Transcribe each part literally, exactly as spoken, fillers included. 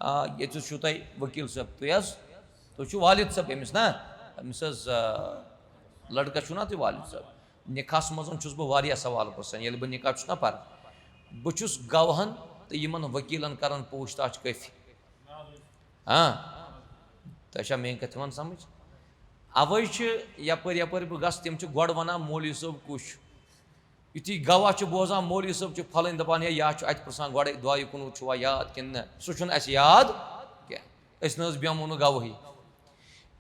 آ، ییٚتہِ حظ چھُو تۄہہِ ؤکیٖل صٲب، تُہۍ حظ، تُہۍ چھِو والد صٲب أمِس نا؟ أمِس حظ، آ، لڑکہٕ چھُو نا تُہۍ والد صٲب؟ نِکاحَس منٛز چھُس بہٕ واریاہ سوال پرٛژھان، ییٚلہِ بہٕ نِکاح چھُس نا پَران۔ بہٕ چھُس گواہَن تہٕ یِمَن ؤکیٖلَن کَران پوٗچھ تاچھ کٲفی۔ ہاں، تۄہہِ چھا میٛٲنۍ کَتھ یِوان سَمٕجھ؟ اَوَے چھِ یَپٲرۍ یَپٲرۍ بہٕ گژھٕ، تِم چھِ گۄڈٕ وَنان، "مولوی صٲب کُس چھُ؟" یُتھُے گواہ چھُ بوزان، مولوی صٲب چھُ پھلٲنۍ دَپان، "ہے، یہِ ہا چھُ اَتہِ پرٛژھان گۄڈَے، دُعایہِ کُنوُت چھُوا یاد کِنہٕ نہ؟" سُہ چھُنہٕ اَسہِ یاد کینٛہہ۔ أسۍ نہ حظ بیٚہمو نہٕ گواہی۔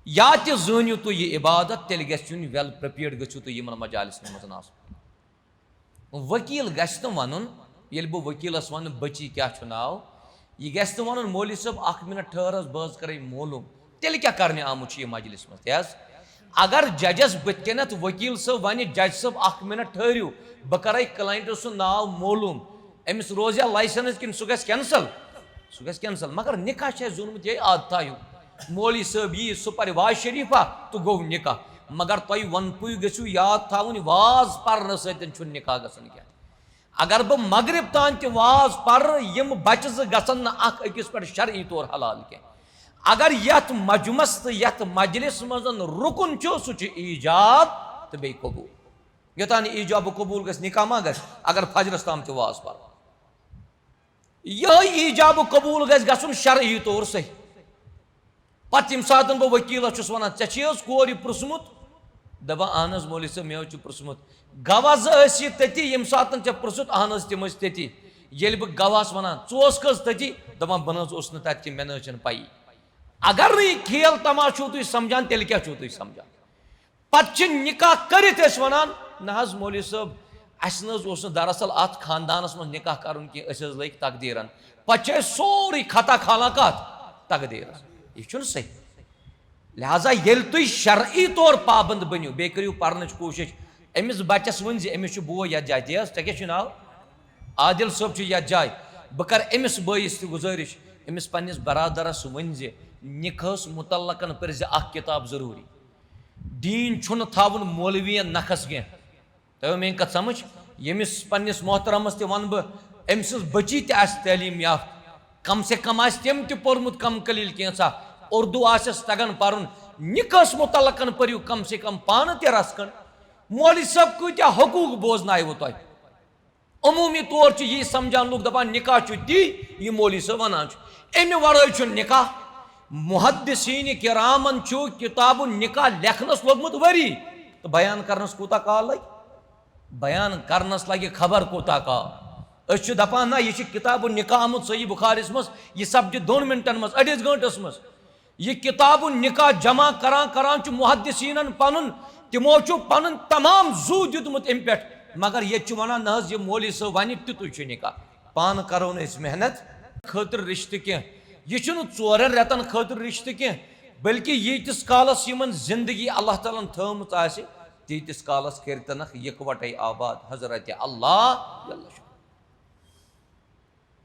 یا تہِ زٲنِو تُہۍ یہِ عبادت، تیٚلہِ گژھِ یُن well prepared، گٔژھِو تُہۍ یِمَن مجالسَن منٛز آسُن۔ ؤکیٖل گژھِ نہٕ وَنُن، ییٚلہِ بہٕ ؤکیٖلَس وَنہٕ، "بٔچی کیٛاہ چھُ ناو؟" یہِ گژھِ نہٕ وَنُن، "مولوی صٲب، اَکھ مِنَٹ ٹھٔہر حظ، بہٕ حظ کَرَے معلوٗم۔" تیٚلہِ کیٛاہ کَرنہِ آمُت چھُ یہِ مجلِس منٛز؟ کیٛازِ؟ اگر ججَس بٕتھِ کَنٮ۪تھ ؤکیٖل صٲب وَنہِ، "جج صٲب، اَکھ مِنَٹ ٹھٔہرِو، بہٕ کَرَے کلاینٹَس سُنٛد ناو معلوٗم"، أمِس روزِ ہا لایسنس کِنہٕ سُہ گژھِ کینسل؟ سُہ گژھِ کینسل۔ مگر نکاح چھُ اَسہِ زونمُت یِہوٚے عادتھا ہیوٗ۔ مولوی صٲب یی، سُہ پَرِ واز شریفہ تہٕ گوٚو نکاح۔ مگر تۄہہِ وَنپُے گٔژھِو یاد تھاوٕنۍ، واز پَرنہٕ سۭتۍ چھُنہٕ نکاح گژھان کینٛہہ۔ اگر بہٕ مغرب تام تہِ واز پَرٕ، یِم بَچہٕ زٕ گژھن نہٕ اَکھ أکِس پٮ۪ٹھ شرعی طور حلال کینٛہہ۔ اگر یَتھ مجمس تہٕ یَتھ مجلس منٛز رُکُن چھُ، سُہ چھُ ایجاب تہٕ بیٚیہِ قبوٗل۔ یوٚتام نہٕ ایجاب و قبوٗل گژھِ، نکاح ما گژھِ؟ اگر فجرس تام تہِ واز پَرو، یِہوٚے ایجاب و قبوٗل گژھِ گژھُن شرعی طور صحیح۔ پتہٕ ییٚمہِ ساتہٕ بہٕ ؤکیٖلس چھُس وَنان، "ژےٚ چھُے حظ کورِ پرٛژھمُت؟" دَپان، "اہن حظ مولوی صٲب، مےٚ حظ چھُ پرٛژھمُت۔" گواہ زٕ ٲسی تٔتی، ییٚمہِ ساتہٕ ژےٚ پرٛژھُت، اہن حظ، تِم ٲسۍ تٔتی۔ ییٚلہِ بہٕ گواہس وَنان، "ژٕ اوسکھ حظ تٔتی؟" دَپان، "بہٕ نہ حظ اوسُس نہٕ تَتہِ کینٛہہ، مےٚ نہ حظ چھَنہٕ پَیی۔" اگر نہٕ یہِ کھیل تماشہٕ چھُو تُہۍ سمجھان، تیٚلہِ کیٛاہ چھُو تُہۍ سمجھان؟ پتہٕ چھِ نکاح کٔرِتھ أسۍ وَنان، "نہ حظ مولوی صٲب، اَسہِ نہ حظ اوس نہٕ دراصل اَتھ خاندانَس منٛز نکاح کَرُن کینٛہہ، أسۍ حظ لٔگۍ تقدیٖرَن۔" پتہٕ چھِ أسۍ سورُے خطا کھالان کَتھ؟ تقدیٖرَس۔ یہِ چھُنہٕ صحیح۔ لہذا ییٚلہِ تُہۍ شرعی طور پابند بٔنِو، بیٚیہِ کٔرِو پَرنٕچ کوٗشِش، أمِس بَچَس ؤنۍ زِ أمِس چھُ بوے یَتھ جایہِ، تہِ حظ، ژےٚ کیٛاہ چھُے ناو؟ عادل صٲب چھُ یَتھ جایہِ۔ بہٕ کَرٕ أمِس بٲیِس تہِ گُزٲرِش، أمِس پنٛنِس برادَرَس ؤنۍ زِ نِکاحَس مُتعلقَن پٔرۍ زِ اَکھ کِتاب ضروٗری۔ دیٖن چھُنہٕ تھاوُن مولویَن نَکھَس کینٛہہ۔ تۄہہِ آو میٛٲنۍ کَتھ سَمٕجھ؟ ییٚمِس پنٛنِس محترمَس تہِ وَنہٕ بہٕ، أمۍ سٕنٛز بٔچی تہِ آسہِ تعلیٖم یافتہٕ، کم سے کم آسہِ تٔمۍ تہِ پوٚرمُت کم قلیٖل کینٛژھا، اردو آسٮ۪س تَگان پَرُن، نِکاحَس مُتعلقَن پٔرِو کم سے کم پانہٕ تہِ رَژھ کھنٛڈ۔ مولوی صٲب کۭتیٛاہ حقوٗق بوزناوٕ تۄہہِ؟ عموٗمی طور چھُ یی سمجھان لُکھ، دَپان، "نِکاح چھُ تی، یہِ مولوی صٲب وَنان چھُ، اَمہِ وَرٲے چھُنہٕ نِکاح۔" محدثین کرامن چھُ کتاب النکاح لیکھنس لوٚگمُت ؤری، تہٕ بیان کرنس کوٗتاہ کال لگہِ؟ بیان کرنس لگہِ خبر کوٗتاہ کال۔ أسۍ چھِ دپان، نہ، یہِ چھِ کتاب النکاح آمُت صحیح بخاریس منٛز، یہِ سپدِ دۄن منٹن منٛز، أڑِس گٲنٹس منٛز۔ یہِ کتاب النکاح جمع کران کران چھُ محدثینن پنُن، تِمو چھُ پنُن تمام زُو دیُتمُت امہِ پٮ۪ٹھ، مگر ییٚتہِ چھُ ونان، نہ حظ، یہِ مولوی صٲب ونہِ، تیُتُے چھُ نکاح۔ پانہٕ کرو نہٕ أسۍ محنت خٲطرٕ رشتہٕ کینٛہہ۔ یہِ چھُنہٕ ژورن رٮ۪تن خٲطرٕ رشتہٕ کینٛہہ، بلکہِ ییٖتِس کالس یِمن زندگی اللہ تعالیٰ ہن تھٲومٕژ آسہِ، تیٖتِس کالس کٔرۍ تنکھ یکوٹے آباد حضرت اللہ جل شانہ۔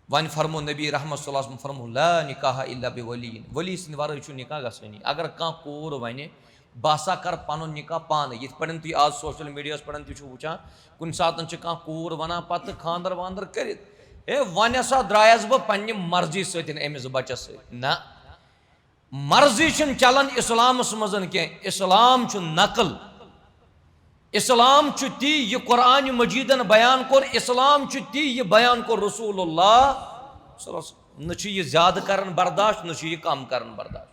وۄنۍ فرمو نبی رحمت صلی اللہ علیہ وسلم، فرمو، "لا نکاح الا بولی"، ولی سٕنٛدِ ورٲے چھُ نکاح گژھٲنی۔ اگر کانٛہہ کوٗر ونہِ، "بہٕ ہسا کرٕ پنُن نکاح پانہٕ"، یِتھ پٲٹھۍ تُہۍ آز سوشل میڈیاہس پٮ۪ٹھ تہِ چھِو وٕچھان، کُنہِ ساتہٕ چھِ کانٛہہ کوٗر ونان پتہٕ خانٛدر وانٛدر کٔرِتھ، "ہے، وۄنۍ ہسا درٛایس بہٕ پننہِ مرضی سۭتۍ أمِس بچس سۭتۍ"۔ نہ، مرضی چھُنہٕ چلان اسلامس منٛز کینٛہہ۔ اسلام چھُ نقل۔ اسلام چھُ تی، یہِ قرآن مجیدن بیان کوٚر، اسلام چھُ تی، یہِ بیان کوٚر رسول اللہ صلی اللہ علیہ وسلم۔ نہ چھُ یہِ زیادٕ کران برداشت، نہ چھُ یہِ کم کران برداشت۔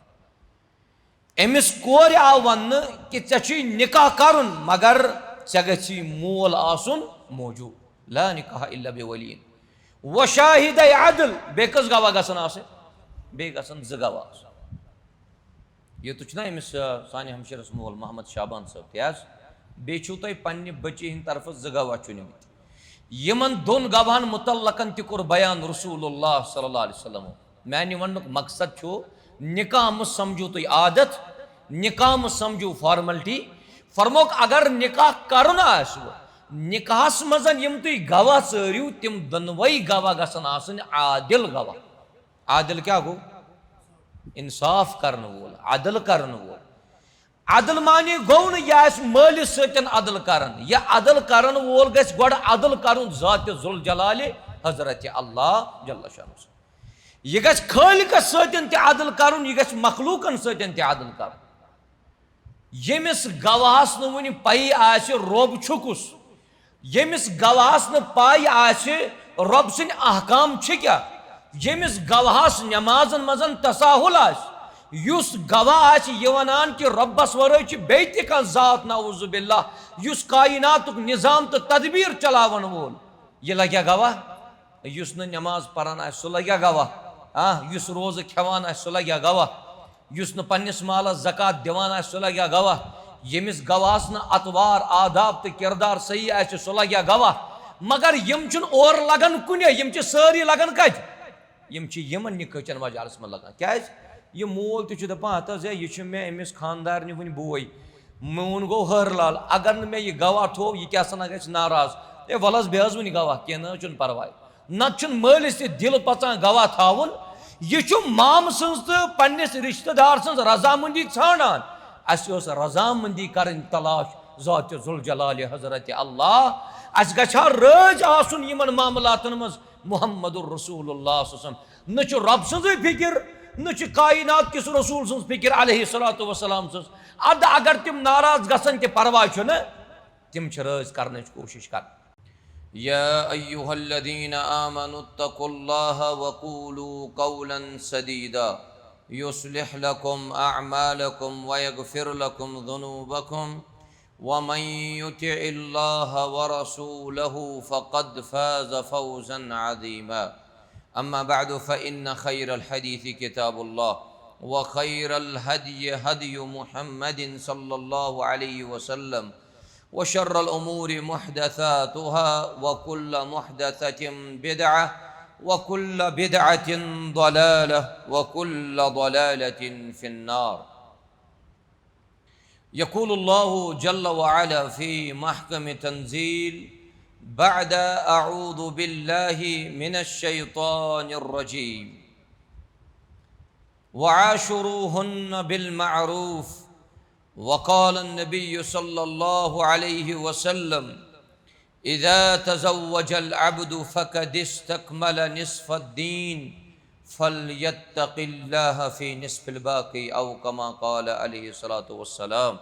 أمِس کورِ آو وننہٕ کہِ ژےٚ چھُے نکاح کرُن، مگر ژےٚ گژھی مول آسُن موجود۔ لا نکاح الا بولی۔ وشاہدے عدل، بیٚیہِ کٔژ گواہ گژھن آسٕنۍ؟ بیٚیہِ گژھن زٕ گواہ آسٕنۍ۔ یوٚتُتھ چھُنہ أمِس، آ، سانہِ ہمشیرس مول محمد شعبان صٲب تہِ حظ، بیٚیہِ چھُو تۄہہِ پننہِ بٔچی ہٕنٛدِ طرفہٕ زٕ گواہ چُنمٕتۍ۔ یِمن دۄن گواہن متعلقن تہِ کوٚر بیان رسول اللہ صلی اللہ علیہ وسلم۔ میانہِ وننُک مقصد چھُ، نکاح مہٕ سمجھو تُہۍ عادت، نکاح مہٕ سمجھو فارملٹی۔ فرموک، اگر نکاح کرُن آسہِ، نکاحس منٛز یِم تُہۍ گواہ ژٲرِو، تِم دۄنوَے گواہ گژھن آسٕنۍ عادل گواہ۔ عادل کیٛاہ گوٚو؟ انصاف کرن وول، عدل کرن وول۔ عدل معنی گوٚو نہٕ یہِ آسہِ مٲلِس سۭتۍ عدل کران۔ یہِ عدل کرن وول گژھِ گۄڈٕ عدل کرُن ذات ذوالجلالِ حضرت اللہ جل شانہ۔ یہِ گژھِ خٲلقس سۭتۍ تہِ عدل کرُن، یہِ گژھِ مخلوقن سۭتۍ تہِ عدل کرُن۔ ییٚمِس گواہس نہٕ وُنہِ پَیی آسہِ رۄب چھُ کُس، ییٚمِس گواہس نہٕ پَے آسہِ رۄب سٕنٛدۍ احکام چھِ کیٛاہ، ییٚمِس گواہس نٮ۪مازن منٛز تساہل آسہِ، یُس گواہ آسہِ یہِ ونان کہِ رۄبس ورٲے چھِ بیٚیہِ تہِ کانٛہہ ذات، نعوذ باللہ، یُس کائناتُک نظام تہٕ تدبیر چلاون وول، یہِ لگیا گواہ؟ یُس نہٕ نٮ۪ماز پران آسہِ، سُہ لگیا گواہ؟ آ، یُس روزٕ کھٮ۪وان آسہِ، سُہ لگیا گواہ؟ یُس نہٕ پننِس مالس زکوٰۃ دِوان آسہِ، سُہ لگیا گواہ؟ ییٚمِس گواہس نہٕ اطوار، آداب تہٕ کردار صحیح آسہِ، سُہ لگیا گواہ؟ مگر یِم چھِنہٕ اورٕ لگان کُنے، یِم چھِ سٲری لگان کتہِ؟ یِم چھِ یِمن نِکٲحچن مجالسن منٛز لگان۔ کیازِ؟ یہِ مول تہِ چھُ دپان، ہتہٕ حظ، ہے، یہِ چھُ مےٚ أمِس خاندارنہِ وُنہِ بوے۔ میون گوٚو ہہر لال، اگر نہٕ مےٚ یہِ گواہ تھوو، یہِ کیٛاہ سا نہ گژھِ ناراض۔ ہے، وَلہٕ حظ، بیٚہہ حظ وُنہِ گواہ، کینٛہہ نہ حظ چھُنہٕ پرواے۔ نتہٕ چھُنہٕ مٲلِس تہِ دِل پژان گواہ تھاوُن۔ یہِ چھُ مامہٕ سٕنٛز تہٕ پننِس رشتہٕ دار سٕنٛز رضامندی ژھانڈان۔ اسہِ ٲس رضامندی کرٕنۍ تلاش ذات ذوالجلال حضرت اللہ۔ اسہِ گژھِ ہا رٲضۍ آسُن یِمن معاملاتن منٛز محمد رسول اللہ صلی اللہ علیہ وسلم۔ نہ چھُ رۄب سٕنٛزٕے فکر، نہ چھُ کائنات کِس رسول سٕنٛز فکر علیہ الصلوۃ والسلام سٕنٛز۔ ادٕ اگر تِم ناراض گژھن تہِ پرواے چھُنہٕ، تِم چھِ رٲضۍ کرنٕچ کوٗشش کران۔ يا أيها الذين آمنوا اتقوا الله وقولوا قولا سديدا يصلح لكم أعمالكم ويغفر لكم ذنوبكم ومن يطع الله ورسوله فقد فاز فوزا عظيما. أما بعد، فإن خير الحديث كتاب الله، وخير الهدي هدي محمد صلى الله عليه وسلم، وشر الأمور محدثاتها، وكل محدثة بدعة، وكل بدعة ضلالة، وكل ضلالة في النار. يقول الله جل وعلا في محكم تنزيل بعد أعوذ بالله من الشيطان الرجيم: وعاشروهن بالمعروف. وقال النبي صلى الله عليه وسلم: إذا تزوج العبد فقد استكمل نصف الدين، فليتق الله في نصف الباقي، أو كما قال عليه الصلاة والسلام.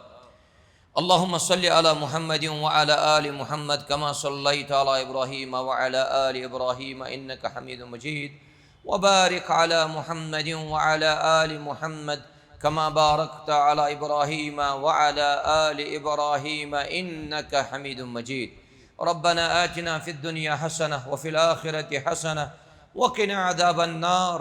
اللهم صل على محمد وعلى آل محمد كما صليت على إبراهيم وعلى آل إبراهيم إنك حميد مجيد، وبارك على محمد وعلى آل محمد كما باركت على إبراهيم وعلى آل إبراهيم إنك حميد مجيد. ربنا آتنا في الدنيا حسنة وفي الآخرة حسنة وقنا عذاب النار.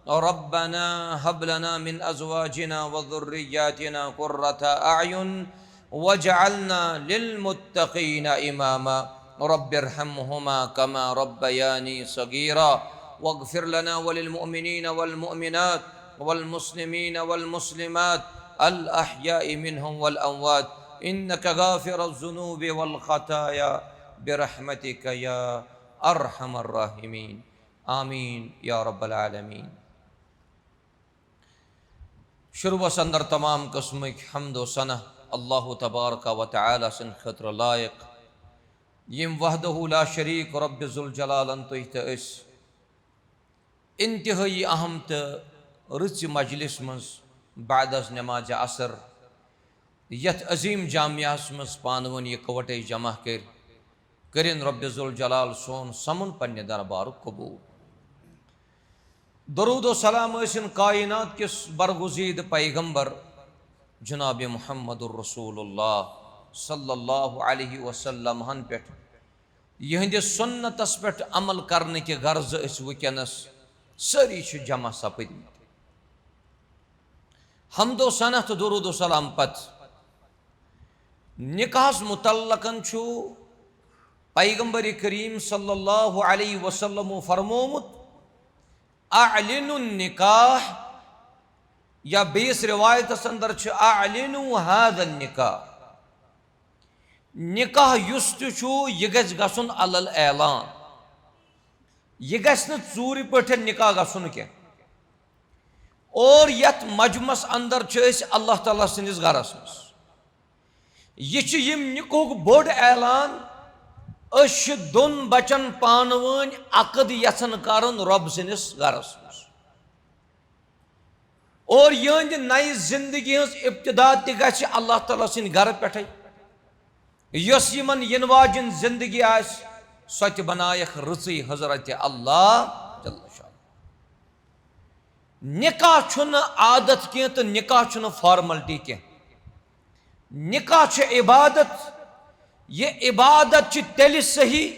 ربنا هب لنا من أزواجنا وذرياتنا قرة أعين واجعلنا للمتقين إماما. رب ارحمهما كما ربياني صغيرا. واغفر لنا وللمؤمنين والمؤمنات والمسلمين والمسلمات الأحياء منهم والأموات إنك غافر الذنوب والخطايا برحمتك يا أرحم الراحمين. آمين يا رب العالمين. شروعس اندر تمام قسمٕکۍ حمد و ثنا اللہ تبارک و تعالیٰ سٕنٛدِ خٲطرٕ لایق، ییٚمۍ وحدہ لا شریک رب ذوالجلالن تُہۍ تہٕ أسۍ انتہٲئی اہم تہٕ رٕژِ مجلس منٛز بعد از نماز عصر یتھ عظیم جامعس منٛز پانہٕ ؤنۍ یکوٹے جمع کٔرۍ، کٔرِن رب ذوالجلال سون سمُن پننہِ دربارُک قبول۔ درود و سلام ٲسِن کائنات کِس برگزیدٕ پیغمبر جناب محمد رسول اللہ صلی اللہ علیہ وسلم ہن پٮ۪ٹھ، یِہنٛدِس سُنتس پٮ۪ٹھ عمل کرنہٕ کہِ غرضہٕ أسۍ وٕنکیٚنس سٲری چھِ جمع سپٕدمٕتۍ۔ حمد و ثنا تہٕ درود و سلام پتہٕ نکاحس متعلقن چھُ پیغمبر کریم صلی اللہ علیہ وسلمو فرمومُت، "اعلنوا النکاح"، یا بیٚیِس روایتس اندر چھُ، "اعلنوا هذا النکاح"۔ نکاح یُس تہِ چھُ، یہِ گژھِ گژھُن علل اعلان، یہِ گژھِ نہٕ ژوٗرِ پٲٹھۍ نکاح گژھُن کینٛہہ۔ اور یتھ مجمس اندر چھِ أسۍ اللہ تعالیٰ سٕنٛدِس گرس منٛز۔ یہِ چھُ ییٚمہِ نکاحُک بوٚڑ اعلان، أسۍ چھِ دۄن بچن پانہٕ وٲنۍ عقد یژھان کرُن رۄب سٕنٛدِس گرس منٛز۔ اور یِہنٛدِ نَیہِ زندگی ہٕنٛز ابتدا تہِ گژھِ اللہ تعالیٰ سٕنٛدِ گرٕ پٮ۪ٹھے۔ یۄس یِمن یِنہٕ واجٮ۪ن زندگی آسہِ، سۄ تہِ بنایکھ رٕژٕے حضرت اللہ جل شانہ۔ نکاح چھُنہٕ عادت کینٛہہ تہٕ نکاح چھُنہٕ فارملٹی کینٛہہ۔ نکاح چھُ عبادت۔ یہِ عبادت چھِ تیٚلہِ صحیح،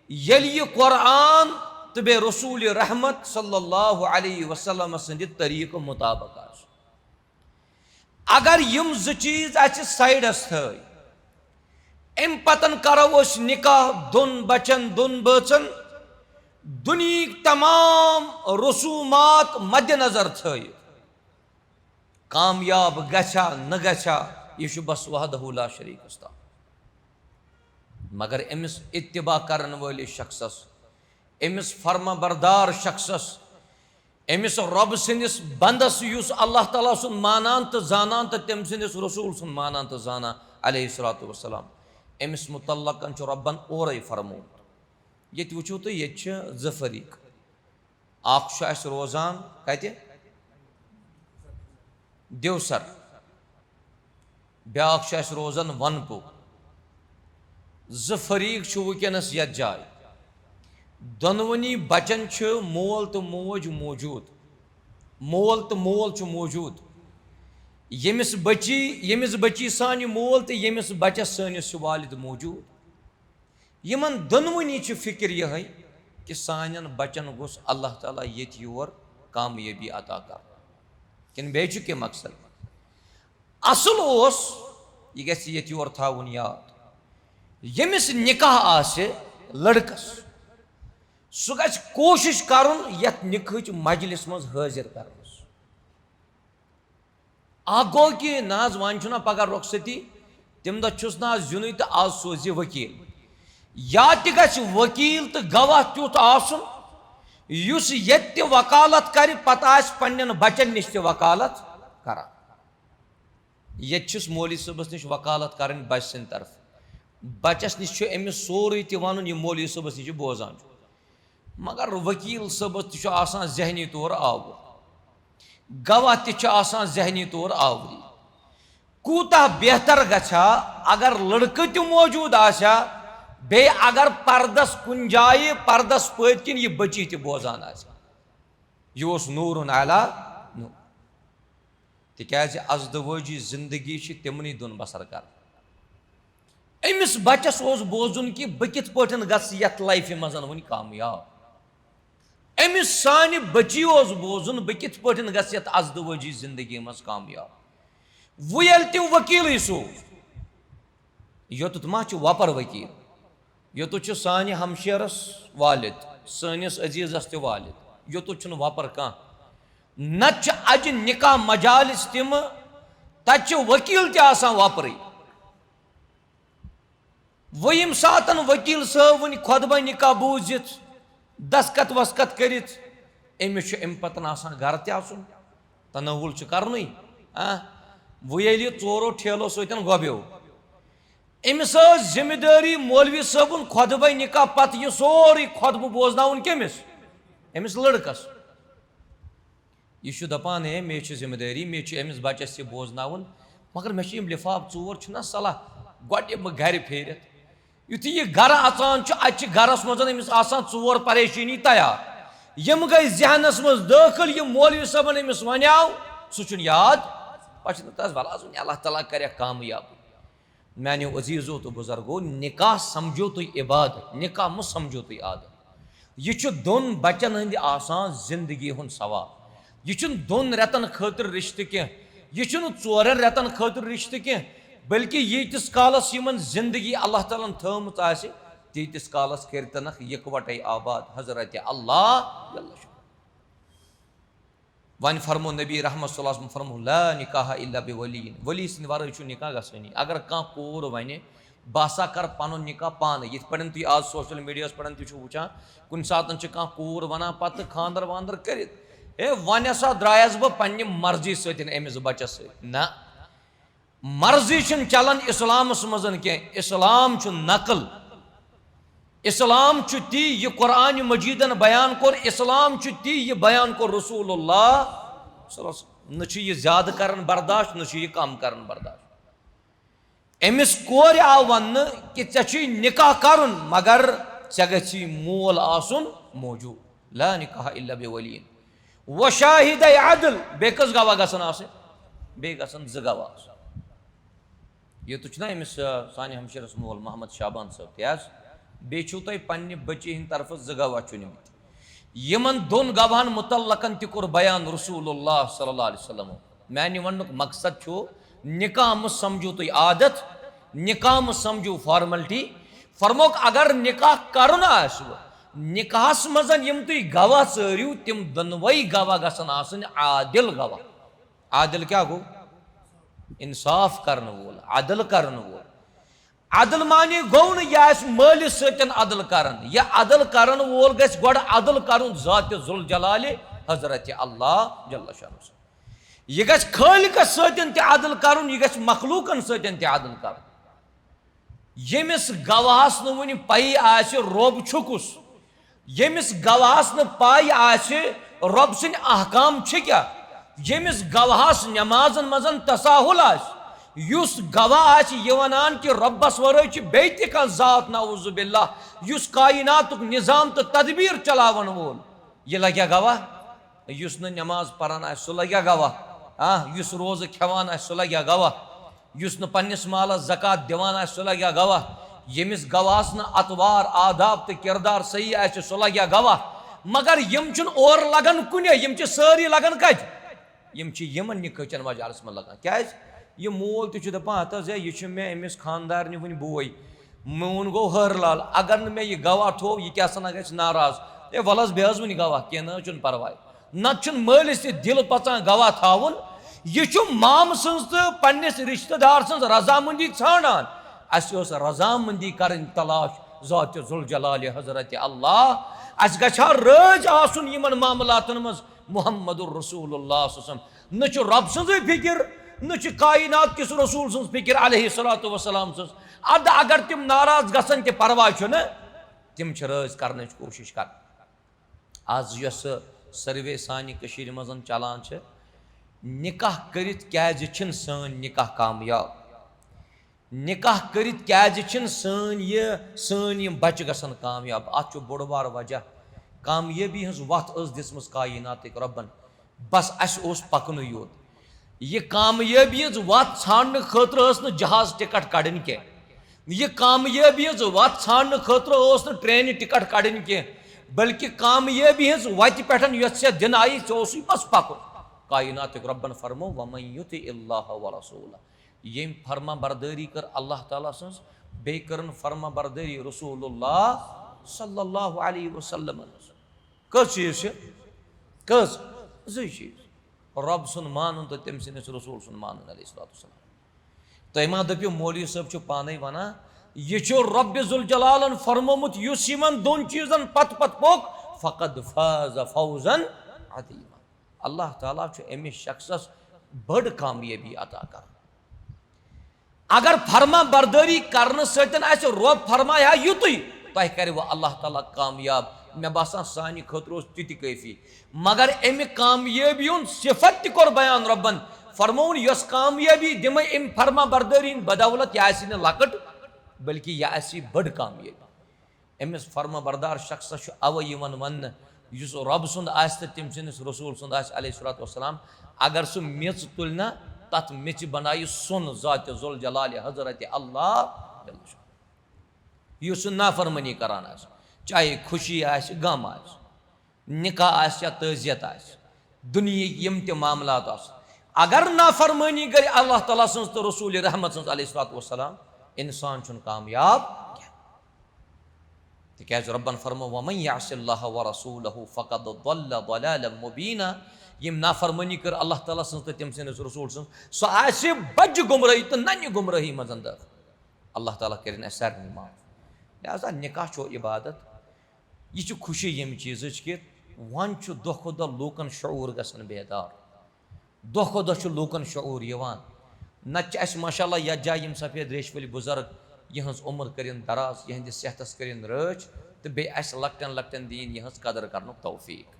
ییٚلہِ یہِ قرآن تہٕ بیٚیہِ رسول رحمت صلی اللہ علیہ وسلم سٕنٛدِ طریٖقہٕ مطابق آسہِ۔ اگر یِم زٕ چیٖز اَسہِ سایڈس تھٲے، اَمہِ پتن کرو أسۍ نکاح دۄن بچن، دۄن بٲژن، دُنیہٕکۍ تمام رسومات مدِ نظر تھٲیِتھ۔ کامیاب گژھیا نہ گژھیا، یہِ چھُ بس وحدہ لا شریکس تام۔ مگر أمِس اتباع کرن وٲلِس شخصس، أمِس فرما بردار شخصس، أمِس رۄب سٕنٛدِس بندس، یُس اللہ تعالیٰ سُنٛد مانان تہٕ زانان تہٕ تٔمۍ سٕنٛدِس رسول سُنٛد مانان تہٕ زانان علیہ الصلوۃ والسلام، أمِس متعلقن چھُ رۄبن اورے فرمومُت۔ ییٚتہِ وٕچھِو تُہۍ، ییٚتہِ چھِ زٕ فریق۔ اکھ چھُ اَسہِ روزان کَتہِ؟ دیوسر۔ بیٛاکھ چھُ اَسہِ روزان وَنپوٗ۔ زٕ فریق چھِ وٕنکیٚنَس یَتھ جایہِ۔ دۄنوٕنی بَچَن چھِ مول تہٕ موج موجوٗد۔ مول تہٕ مول چھُ موجوٗد۔ ییٚمِس بٔچی، ییٚمِس بٔچی سانہِ مول تہٕ ییٚمِس بَچَس سٲنِس چھُ والد موجوٗد۔ یِمن دۄنوٕنی چھِ فِکر یِہے کہِ سانٮ۪ن بچن گوٚژھ اللہ تعالیٰ ییٚتہِ یور کامیٲبی عطا کرُن، کِنہٕ بیٚیہِ چھُ کینٛہہ مقصد؟ اصل اوس، یہِ گژھِ ییٚتہِ یور تھاوُن یاد، ییٚمِس نکاح آسہِ لڑکس، سُہ گژھِ کوٗشِش کرُن یتھ نکاحٕچ مجلس منٛز حٲضِر کرنس۔ اکھ گوٚو کہِ نہ حظ، وۄنۍ چھُنہ پگاہ رۄخصتی، تَمہِ دۄہ چھُس نہٕ آز یُنُے تہٕ آز سوزِ وکیٖل۔ یا تہِ گژھِ وکیٖل تہٕ گواہ تیُتھ آسُن، یُس ییٚتہِ تہِ وکالت کرِ، پتہٕ آسہِ پننٮ۪ن بچن نِش تہِ وکالت کران۔ ییٚتہِ چھُس مولوی صٲبس نِش وکالت کرٕنۍ بچہٕ سٕنٛدِ طرفہٕ۔ بچس نِش چھُ أمِس سورُے تہِ ونُن، یہِ مولوی صٲبس نِش یہِ بوزان چھُ۔ مگر وکیل صٲبس تہِ چھُ آسان ذہنی طور آوُر، گواہ تہِ چھُ آسان ذہنی طور آوری۔ کوٗتاہ بہتر گژھِ ہا اگر لڑکہٕ تہِ موجود آسہِ ہا، بیٚیہِ اگر پردس کُنہِ جایہِ پردس پٔتۍ کِنۍ یہِ بٔچی تہِ بوزان آسہِ ہا۔ یہِ اوس نوٗرُن علی نوٗر۔ تِکیازِ ازدوٲجی زندگی چھِ تِمنٕے دۄن بسر کران۔ أمِس بچس اوس بوزُن کہِ بہٕ کِتھ پٲٹھۍ گژھٕ یتھ لایفہِ منٛز وُنہِ کامیاب۔ أمِس سانہِ بچی اوس بوزُن بہٕ کِتھ پٲٹھۍ گژھٕ یتھ ازدوٲجی زندگی منٛز کامیاب۔ وۄنۍ ییٚلہِ تِم وکیلٕے سوٗز، یوٚتُتھ ما چھُ وۄپر وکیل؟ یوٚتُتھ چھُ سانہِ ہمشیرس والد، سٲنِس عزیزس تہِ والد، یوٚتُتھ چھُنہٕ وۄپر کانٛہہ۔ نتہٕ چھِ اجہِ نکاح مجالس تِم، تتہِ چھِ وکیل تہِ آسان وۄپرٕے۔ وۄنۍ ییٚمہِ ساتن وکیل صٲب وٕنہِ خۄطبہ نکاح بوٗزِتھ، دستخط وسخط کٔرِتھ، أمِس چھُ امہِ پتن آسان گرٕ تہِ اژُن، تناول چھُ کرنُے۔ آ، وۄنۍ ییٚلہِ یہِ ژورو ٹھیلو سۭتۍ گۄبیو، أمِس ٲس ذمہٕ دٲری مولوی صٲبُن خۄطبہ نکاح پتہٕ یہِ سورُے خۄطبہٕ بوزناوُن کٔمِس؟ أمِس لڑکس۔ یہِ چھُ دَپان، ہے، مےٚ چھِ ذمہٕ دٲری، مےٚ چھُ أمِس بَچَس یہِ بوزناوُن، مگر مےٚ چھِ یِم لِفاف ژور چھِنہ صلاح، گۄڈٕ یِمہٕ گَرِ پھیٖرِتھ۔ یُتھُے یہِ گَرٕ اَژان چھُ، اَتہِ چھِ گَرَس منٛز أمِس آسان ژور پریشٲنی تیار۔ یِم گٔے ذہنَس منٛز دٲخٕل، یہِ مولوی صٲبَن أمِس وَنیٛاو، سُہ چھُنہٕ یاد۔ پَتہٕ چھِ دَپان، وَلہٕ حظ وۄنۍ اللہ تعالیٰ کَرٮ۪کھ کامیاب۔ میانیو عزیزو تہٕ بُزرگو، نکاح سمجھو تُہۍ عبادت، نکاح مہٕ سمجھو تُہۍ عادت۔ یہِ چھُ دۄن بچن ہٕنٛدِ آسان زندگی ہُنٛد ثواب۔ یہِ چھُنہٕ دۄن رٮ۪تن خٲطرٕ رشتہٕ کینٛہہ، یہِ چھُنہٕ ژورن رٮ۪تن خٲطرٕ رشتہٕ کینٛہہ، بلکہِ ییٖتِس کالس یِمن زندگی اللہ تعالیٰ ہن تھٲومٕژ آسہِ، تیٖتِس کالس کٔرۍ تنکھ یکوٹے آباد حضرت اللہ جل شانہ۔ وۄنۍ فرمو نبی رحمت صلی اللہ علیہ وسلم، فرمو، "لا نکاح الا بولی"، ولی سٕنٛدِ ورٲے چھُ نکاح گژھٲنی۔ اگر کانٛہہ کوٗر ونہِ، "بہٕ ہسا کر پنُن نکاح پانہٕ"، یِتھ پٲٹھۍ تُہۍ آز سوشل میڈیاہس پٮ۪ٹھ تہِ چھِو وٕچھان، کُنہِ ساتن چھِ کانٛہہ کوٗر ونان پتہٕ خانٛدر واندر کٔرِتھ، "ہے، وۄنۍ ہسا درٛایس بہٕ پننہِ مرضی سۭتۍ أمِس بچس سۭتۍ"۔ نہ، مرضی چھُنہٕ چلان اسلامس منٛز کینٛہہ۔ اسلام چھُ نقل۔ اسلام چھُ تی، یہِ قرآن مجیدن بیان کوٚر، اسلام چھُ تی، یہِ بیان کوٚر رسول اللہ صلی اللہ علیہ وسلم۔ نہ چھُ یہِ زیادٕ کران برداشت، نہ چھُ یہِ کم کران برداشت۔ أمِس کورِ آو وننہٕ کہِ ژےٚ چھُے نکاح کرُن، مگر ژےٚ گژھی مول آسُن موجود۔ لا نکاح الا بولین و شاہدی عدل۔ بیٚیہِ کٔژ گواہ گژھن آسٕنۍ؟ بیٚیہِ گژھن زٕ گواہ آسٕنۍ۔ یوٚتُتھ چھُنہ أمِس، آ، سانہِ ہمشیرس مول محمد شعبان صٲب تہِ حظ۔ بیٚیہِ چھُو تۄہہِ پننہِ بٔچی ہٕنٛدِ طرفہٕ زٕ گواہ چُنمٕتۍ۔ یِمن دۄن گواہن متعلقن تہِ کوٚر بیان رسول اللہ صلی اللہ علیہ وسلم۔ میانہِ وننُک مقصد چھُ، نکاح مہٕ سمجھو تُہۍ عادت، نکاح مہٕ سمجھو فارملٹی۔ فرموک اگر نکاح کرُن آسہِ، نکاحس منٛز یِم تُہۍ گواہ ژٲرِو، تِم دۄنوَے گواہ گژھن آسٕنۍ عادل گواہ۔ عادل کیٛاہ گوٚو؟ انصاف کرن وول، عدل کرن وول۔ عدل معنی گوٚو نہٕ یہِ آسہِ مٲلِس سۭتۍ عدل کران۔ یہِ عدل کرن وول گژھِ گۄڈٕ عدل کرُن ذات ذوالجلالِ حضرت اللہ جل شانہ۔ یہِ گژھِ خالقس سۭتۍ تہِ عدل کرُن، یہِ گژھِ مخلوقن سۭتۍ تہِ عدل کرُن۔ ییٚمِس گواہس نہٕ وُنہِ پَیی آسہِ رۄب چھُ کُس، ییٚمِس گواہس نہٕ پَے آسہِ رۄب سٕنٛدۍ احکام چھِ کیٛاہ، ییٚمِس گواہس نمازن منٛز تساہل آسہِ، یُس گواہ آسہِ یہِ ونان کہِ رۄبس ورٲے چھِ بیٚیہِ تہِ کانٛہہ ذات، نعوذ باللہ، یُس کایناتُک نظام تہٕ تدبیر چلاون وول، یہِ لگیا گواہ؟ یُس نہٕ نماز پران آسہِ، سُہ لگیا گواہ؟ آ، یُس روزٕ کھٮ۪وان آسہِ، سُہ لگیا گواہ؟ یُس نہٕ پننِس مالس زکوٰۃ دِوان آسہِ، سُہ لگیا گواہ؟ ییٚمِس گواہس نہٕ اطوار، آداب تہٕ کردار صحیح آسہِ، سُہ لگیا گواہ؟ مگر یِم چھِنہٕ اورٕ لگان کُنے، یِم چھِ سٲری لگان کتہِ؟ یِم چھِ یِمن نِکٲح چٮ۪ن مجالسن منٛز لگان۔ کیازِ؟ یہِ مول تہِ چھُ دپان، ہتہٕ حظ، ہے، یہِ چھُ مےٚ أمِس خاندارنہِ وُنہِ بوے، میون گوٚو ہٲر لال، اگر نہٕ مےٚ یہِ گواہ تھوو، یہِ کیٛاہ سا نہ گژھِ ناراض۔ ہے، وَلہٕ حظ، بیٚہہ حظ وُنہِ گواہ، کینٛہہ نہ حظ چھُنہٕ پرواے۔ نتہٕ چھُنہٕ مٲلِس تہِ دِل پژان گواہ تھاوُن۔ یہِ چھُ مامہٕ سٕنٛز تہٕ پننِس رشتہٕ دار سٕنٛز رضامندی ژھانڈان۔ اسہِ ٲس رضامندی کرٕنۍ تلاش ذات ذوالجلال حضرت اللہ۔ اسہِ گژھِ ہا رٲضۍ آسُن یِمن معاملاتن منٛز محمد رسول اللہ صلی اللہ علیہ وسلم۔ نہ چھُ رۄب سٕنٛزٕے فکر، نہ چھُ کائنات کِس رسول سٕنٛز فکر علیہ الصلوۃ والسلام سٕنٛز۔ ادٕ اگر تِم ناراض گژھن تہِ پرواے چھُنہٕ، تِم چھِ رٲضۍ کرنٕچ کوٗشش کران۔ آز یۄس سروے سانہِ کٔشیٖرِ منٛز چلان چھِ، نکاح کٔرِتھ کیازِ چھِنہٕ سٲنۍ نکاح کامیاب؟ نکاح کٔرِتھ کیازِ چھِنہٕ سٲنۍ یہِ، سٲنۍ یِم بچہِ گژھن کامیاب؟ اتھ چھُ بوٚڑ بار وجہ۔ کامیٲبی ہٕنٛز وتھ ٲس دِژمٕژ کایناتٕکۍ رۄبن، بس اسہِ اوس پکنُے یوت۔ یہِ کامیٲبی ہٕنٛز وتھ ژھانڈنہٕ خٲطرٕ ٲس نہٕ جہاز ٹکٹ کڑٕنۍ کینٛہہ۔ یہِ کامیٲبی ہٕنٛز وتھ ژھانڈنہٕ خٲطرٕ اوس نہٕ ٹرینہِ ٹکٹ کڑٕنۍ کینٛہہ، بلکہِ کامیٲبی ہٕنٛز وتہِ پٮ۪ٹھ یۄس ژےٚ دِنہٕ آیہِ، ژےٚ اوسُے بس پکُن۔ کایناتٕکۍ رۄبن فرموو، ومن یطع اللہ ورسولہ، ییٚمۍ فرما بردٲری کٔر اللہ تعالیٰ سٕنٛز، بیٚیہِ کٔرٕن فرما بردٲری رسول اللہ صلی اللہ علیہ وسلم۔ کٔژ چیٖز چھِ؟ کٔژ؟ زٕے چیٖز۔ رۄب سُنٛد مانُن تہٕ تٔمۍ سٕنٛدِس رسول سُنٛد مانُن علیہ الصلوۃ والسلام۔ تُہۍ ما دٔپِو مولوی صٲب چھُ پانے ونان، یہِ چھُ رۄبِ ذوالجلالن فرمومُت، یُس یِمن دۄن چیٖزن پتہٕ پتہٕ پوٚک، فقد فاز فوزا عظیما۔ اللہ تعالیٰ چھُ أمِس شخصس بٔڑ کامیٲبی عطا کران۔ اگر فرما بردٲری کرنہٕ سۭتۍ آسہِ رۄب فرمایہِ ہا یُتُے، تۄہہِ کرِ وۄنۍ اللہ تعالیٰ کامیاب۔ مےٚ باسان سانہِ خٲطرٕ اوس تہِ تہِ کٲفی۔ مگر امہِ کامیٲبی ہُنٛد صفت تہِ کوٚر بیان رۄبن، فرمووُن، یۄس کامیٲبی دِمے امہِ فرما بردٲری ہٕنٛدِ بدولت، یہِ آسہِ نہٕ لۄکٕٹ، بلکہِ یہِ آسہِ بٔڑ کامیٲبی۔ أمِس فرما بردار شخصس چھُ اوے یِوان وننہٕ، یُس رۄب سُنٛد آسہِ تہٕ تٔمۍ سٕنٛدِس رسول سُنٛد آسہِ علیہ الصلوۃ والسلام، اگر سُہ میٚژ تُلہِ نا، تتھ میٚژِ بنایہِ سۄن ذات ذوالجلال حضرت اللہ جل شانہ۔ یُس سُہ نافرمٲنی کران آسہِ، چاہے خوشی آسہِ، غم آسہِ، نکاح آسہِ یا تعزیت آسہِ، دُنیہٕکۍ یِم تہِ معاملات آسن، اگر نافرمٲنی گٔے اللہ تعالیٰ سٕنٛز تہٕ رسول رحمت سٕنٛز علیہ الصلوۃ والسلام، انسان چھُنہٕ کامیاب کینٛہہ۔ تِکیازِ رۄبن فرمو، ومن یعص اللہ ورسولہ فقد ضل ضلالا مبینا۔ ییٚمۍ نافرمٲنی کٔر اللہ تعالیٰ سٕنٛز تہٕ تٔمۍ سٕنٛدِس رسول سٕنٛز، سُہ آسہِ بجہِ گمرٲہی تہٕ ننہِ گمرٲہی منٛز دٲخل۔ اللہ تعالیٰ کٔرِنۍ اَسہِ سارنٕے معاف۔ لہذا نکاح چھُ عبادت، یہِ چھِ خوشی ییٚمہِ چیٖزٕچ کہِ وۄنۍ چھُ دۄہ کھۄتہٕ دۄہ لوٗکن شعوٗر گژھان بیدار۔ دۄہ کھۄتہٕ دۄہ چھُ لوٗکن شعوٗر یِوان۔ نتہٕ چھِ اَسہِ ماشاء اللہ یتھ جایہِ یِم سفید ریش وٲلۍ بُزرگ، یِہٕنٛز عمر کٔرِن دراز، یِہٕنٛدِس صحتس کٔرِن رٲچھ، تہٕ بیٚیہِ اَسہِ لۄکٹٮ۪ن لۄکٹٮ۪ن دِیِن یِہٕنٛز قدر کرنُک توفیق۔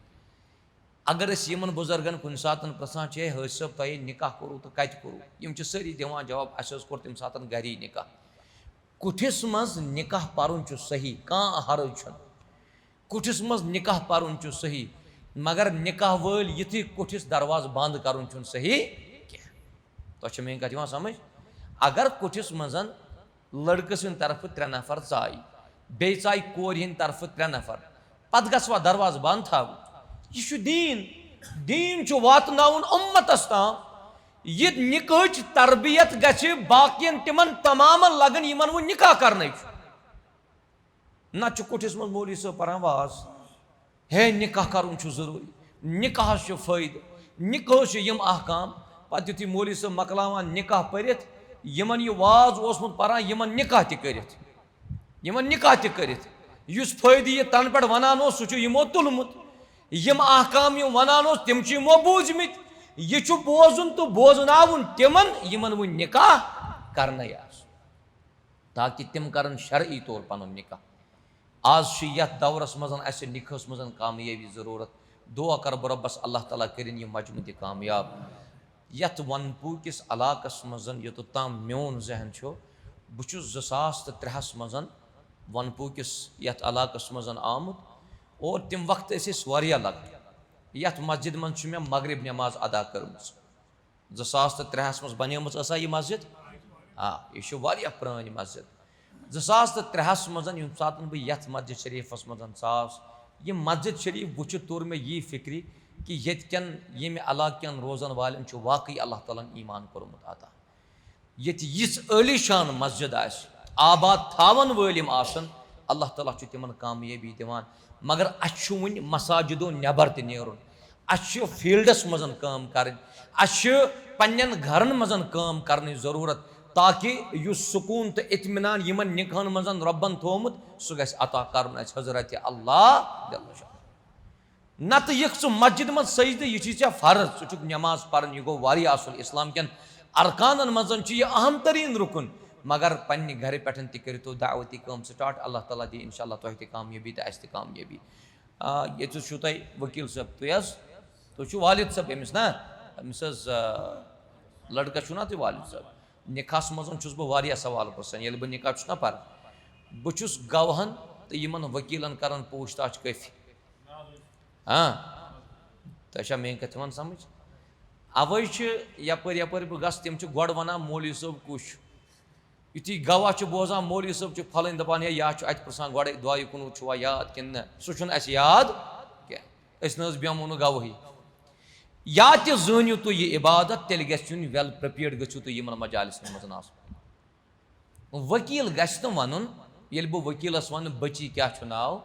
اگر أسۍ یِمن بُزرگن کُنہِ ساتہٕ پرٛژھان چھِ، "ہے حٲج صٲب، تۄہہِ نِکاح کوٚروٕ تہٕ کَتہِ کوٚروٕ؟" یِم چھِ سٲری دِوان جواب، "اَسہِ حظ کوٚر تَمہِ ساتہٕ گَری نِکاح۔" کُٹھِس منٛز نِکاح پَرُن چھُ صحیح، کانٛہہ حرج چھُنہٕ۔ کُٹھِس منٛز نِکاح پَرُن چھُ صحیح، مگر نِکاح وٲلۍ یِتھُے کُٹھِس دروازٕ بنٛد کَرُن چھُنہٕ صحیح کینٛہہ۔ تۄہہِ چھےٚ میٛٲنۍ کَتھ یِوان سَمٕجھ؟ اگر کُٹھِس منٛز لٔڑکہٕ سٕنٛدِ طرفہٕ ترٛےٚ نفر ژایہِ، بیٚیہِ ژایہِ کورِ ہٕنٛدِ طرفہٕ ترٛےٚ نفر، پتہٕ گژھوا دروازٕ بنٛد تھاوُن؟ یہِ چھُ دیٖن۔ دیٖن چھُ واتناوُن اُمتس تام۔ یہِ نِکاحٕچ تربیت گژھِ باقین تِمن تمامن لگٕنۍ، یِمن وۄنۍ نِکاح کرنٕے چھُ۔ نتہٕ چھُ کُٹھِس منٛز مولوی صٲب پران واز۔ ہے، نِکاح کَرُن چھُ ضروٗری، نِکاحَس چھُ فٲیدٕ، نِکاحَس چھِ یِم احکام۔ پَتہٕ یُتھُے مولوی صٲب مۄکلاوان نِکاح پٔرِتھ، یِمَن یہِ واز اوسمُت پَران، یِمَن نِکاح تہِ کٔرِتھ، یِمَن نِکاح تہِ کٔرِتھ، یُس فٲیدٕ یہِ تَنہٕ پٮ۪ٹھ وَنان اوس، سُہ چھُ یِمو تُلمُت۔ یِم احکام یِم وَنان اوس، تِم چھِ یِمو بوٗزمٕتۍ۔ یہِ چھُ بوزُن تہٕ بوزناوُن تِمَن، یِمَن وۄنۍ نِکاح کَرنَے آسُن۔ تاکہ تِم کرن شرعی طور پنُن نکاح۔ آز چھِ یتھ دورس منٛز اسہِ نکاحس منٛز کامیٲبی ضرورت۔ دعا کرٕ بہٕ رۄبس، اللہ تعالیٰ کٔرِن یہِ مجمع تہِ کامیاب۔ یتھ ونپوٗ کِس علاقس منٛز یوٚتتھ تام میون ذہن چھُ، بہٕ چھُس زٕ ساس تہٕ ترٛےٚ ہس منٛز ونپوٗ کِس یتھ علاقس منٛز آمُت، اور تمہِ وقتہٕ ٲسۍ أسۍ واریاہ لۄکٕٹۍ۔ یتھ مسجد منٛز چھِ مےٚ مغرب نماز ادا کٔرمٕژ۔ زٕ ساس تہٕ ترٛےٚ ہَس منٛز بنیمٕژ ٲسا یہِ مسجد؟ آ، یہِ چھِ واریاہ پرٛٲنۍ مسجد۔ زٕ ساس تہٕ ترٛےٚ ہَس منٛز ییٚمہِ ساتہٕ بہٕ یَتھ مسجد شریٖفَس منٛز ژاس، یہِ مسجد شریٖف وٕچھِتھ توٚر مےٚ یی فِکرِ کہِ ییٚتہِ کٮ۪ن، ییٚمہِ علاقہٕ کٮ۪ن روزَن والٮ۪ن چھُ واقعی اللہ تعالیٰ ہَن ایٖمان کوٚرمُت عطا۔ ییٚتہِ یِژھ عٲلی شان مسجد آسہِ، آباد تھاوَن وٲلۍ یِم آسَن، اللہ تعالیٰ چھُ تِمَن کامیٲبی دِوان۔ مگر اَسہِ چھُ وٕنہِ مساجدو نٮ۪بر تہِ نیرُن۔ اَسہِ چھُ فیٖلڈَس منٛز کٲم کَرٕنۍ۔ اَسہِ چھُ پنٛنٮ۪ن گَرَن منٛز کٲم کَرنٕچ ضروٗرت، تاکہِ یُس سکوٗن تہٕ اطمینان یِمَن نِکاحَن منٛز رۄبَن تھوٚومُت، سُہ گژھِ عطا کَرُن اَسہِ حضرت اللہ جل شانہ۔ نَتہٕ یِکھ ژٕ مسجد منٛز سجدٕ، یہِ چھُے ژےٚ فرض، ژٕ چھُکھ نٮ۪ماز پَرٕنۍ، یہِ گوٚو واریاہ اَصٕل۔ اِسلام کٮ۪ن ارکانَن منٛز چھُ یہِ اہم تریٖن رُکُن، مگر پنٛنہِ گَرِ پٮ۪ٹھ تہِ کٔرِو تُہۍ دعوتی کٲم سٹارٹ، اللہ تعالیٰ دِیہِ اِنشاء اللہ تۄہہِ تہِ کامیٲبی تہٕ اَسہِ تہِ کامیٲبی۔ آ، ییٚتہِ حظ چھُو تۄہہِ ؤکیٖل صٲب، تُہۍ حظ، تُہۍ چھُو والد صٲب أمِس نا؟ أمِس حظ، آ، لٔڑکَس چھُو نا تُہۍ والد صٲب؟ نِکاحَس منٛز چھُس بہٕ واریاہ سوال پرٛژھان، ییٚلہِ بہٕ نِکاح چھُس نا پَران۔ بہٕ چھُس گواہَن تہٕ یِمَن ؤکیٖلَن کَران پوٗچھ تاچھ کٲفی۔ ہاں، تۄہہِ چھا میٛٲنۍ کَتھ یِوان سَمٕجھ؟ اَوَے چھِ یَپٲرۍ یَپٲرۍ بہٕ گژھٕ، تِم چھِ گۄڈٕ وَنان، "مولوی صٲب کُس چھُ؟" یُتھُے گواہ چھُ بوزان، مولوی صٲب چھُ پھلٲنۍ دَپان، "ہے، یا چھُ اَتہِ پرٛژھان گۄڈَے دُعایہِ کُنوٗ چھُوا یاد کِنہٕ نہ؟" سُہ چھُنہٕ اَسہِ یاد کینٛہہ۔ أسۍ نہ حظ بیٚہمو نہٕ گواہٕے۔ یا تہِ زٲنِو تُہۍ یہِ عبادت، تیٚلہِ گژھِ یُن well prepared، گٔژھِو تُہۍ یِمَن مجالسَن منٛز آسُن۔ ؤکیٖل گژھِ نہٕ وَنُن، ییٚلہِ بہٕ ؤکیٖلَس وَنہٕ، "بٔچی کیٛاہ چھُ ناو؟"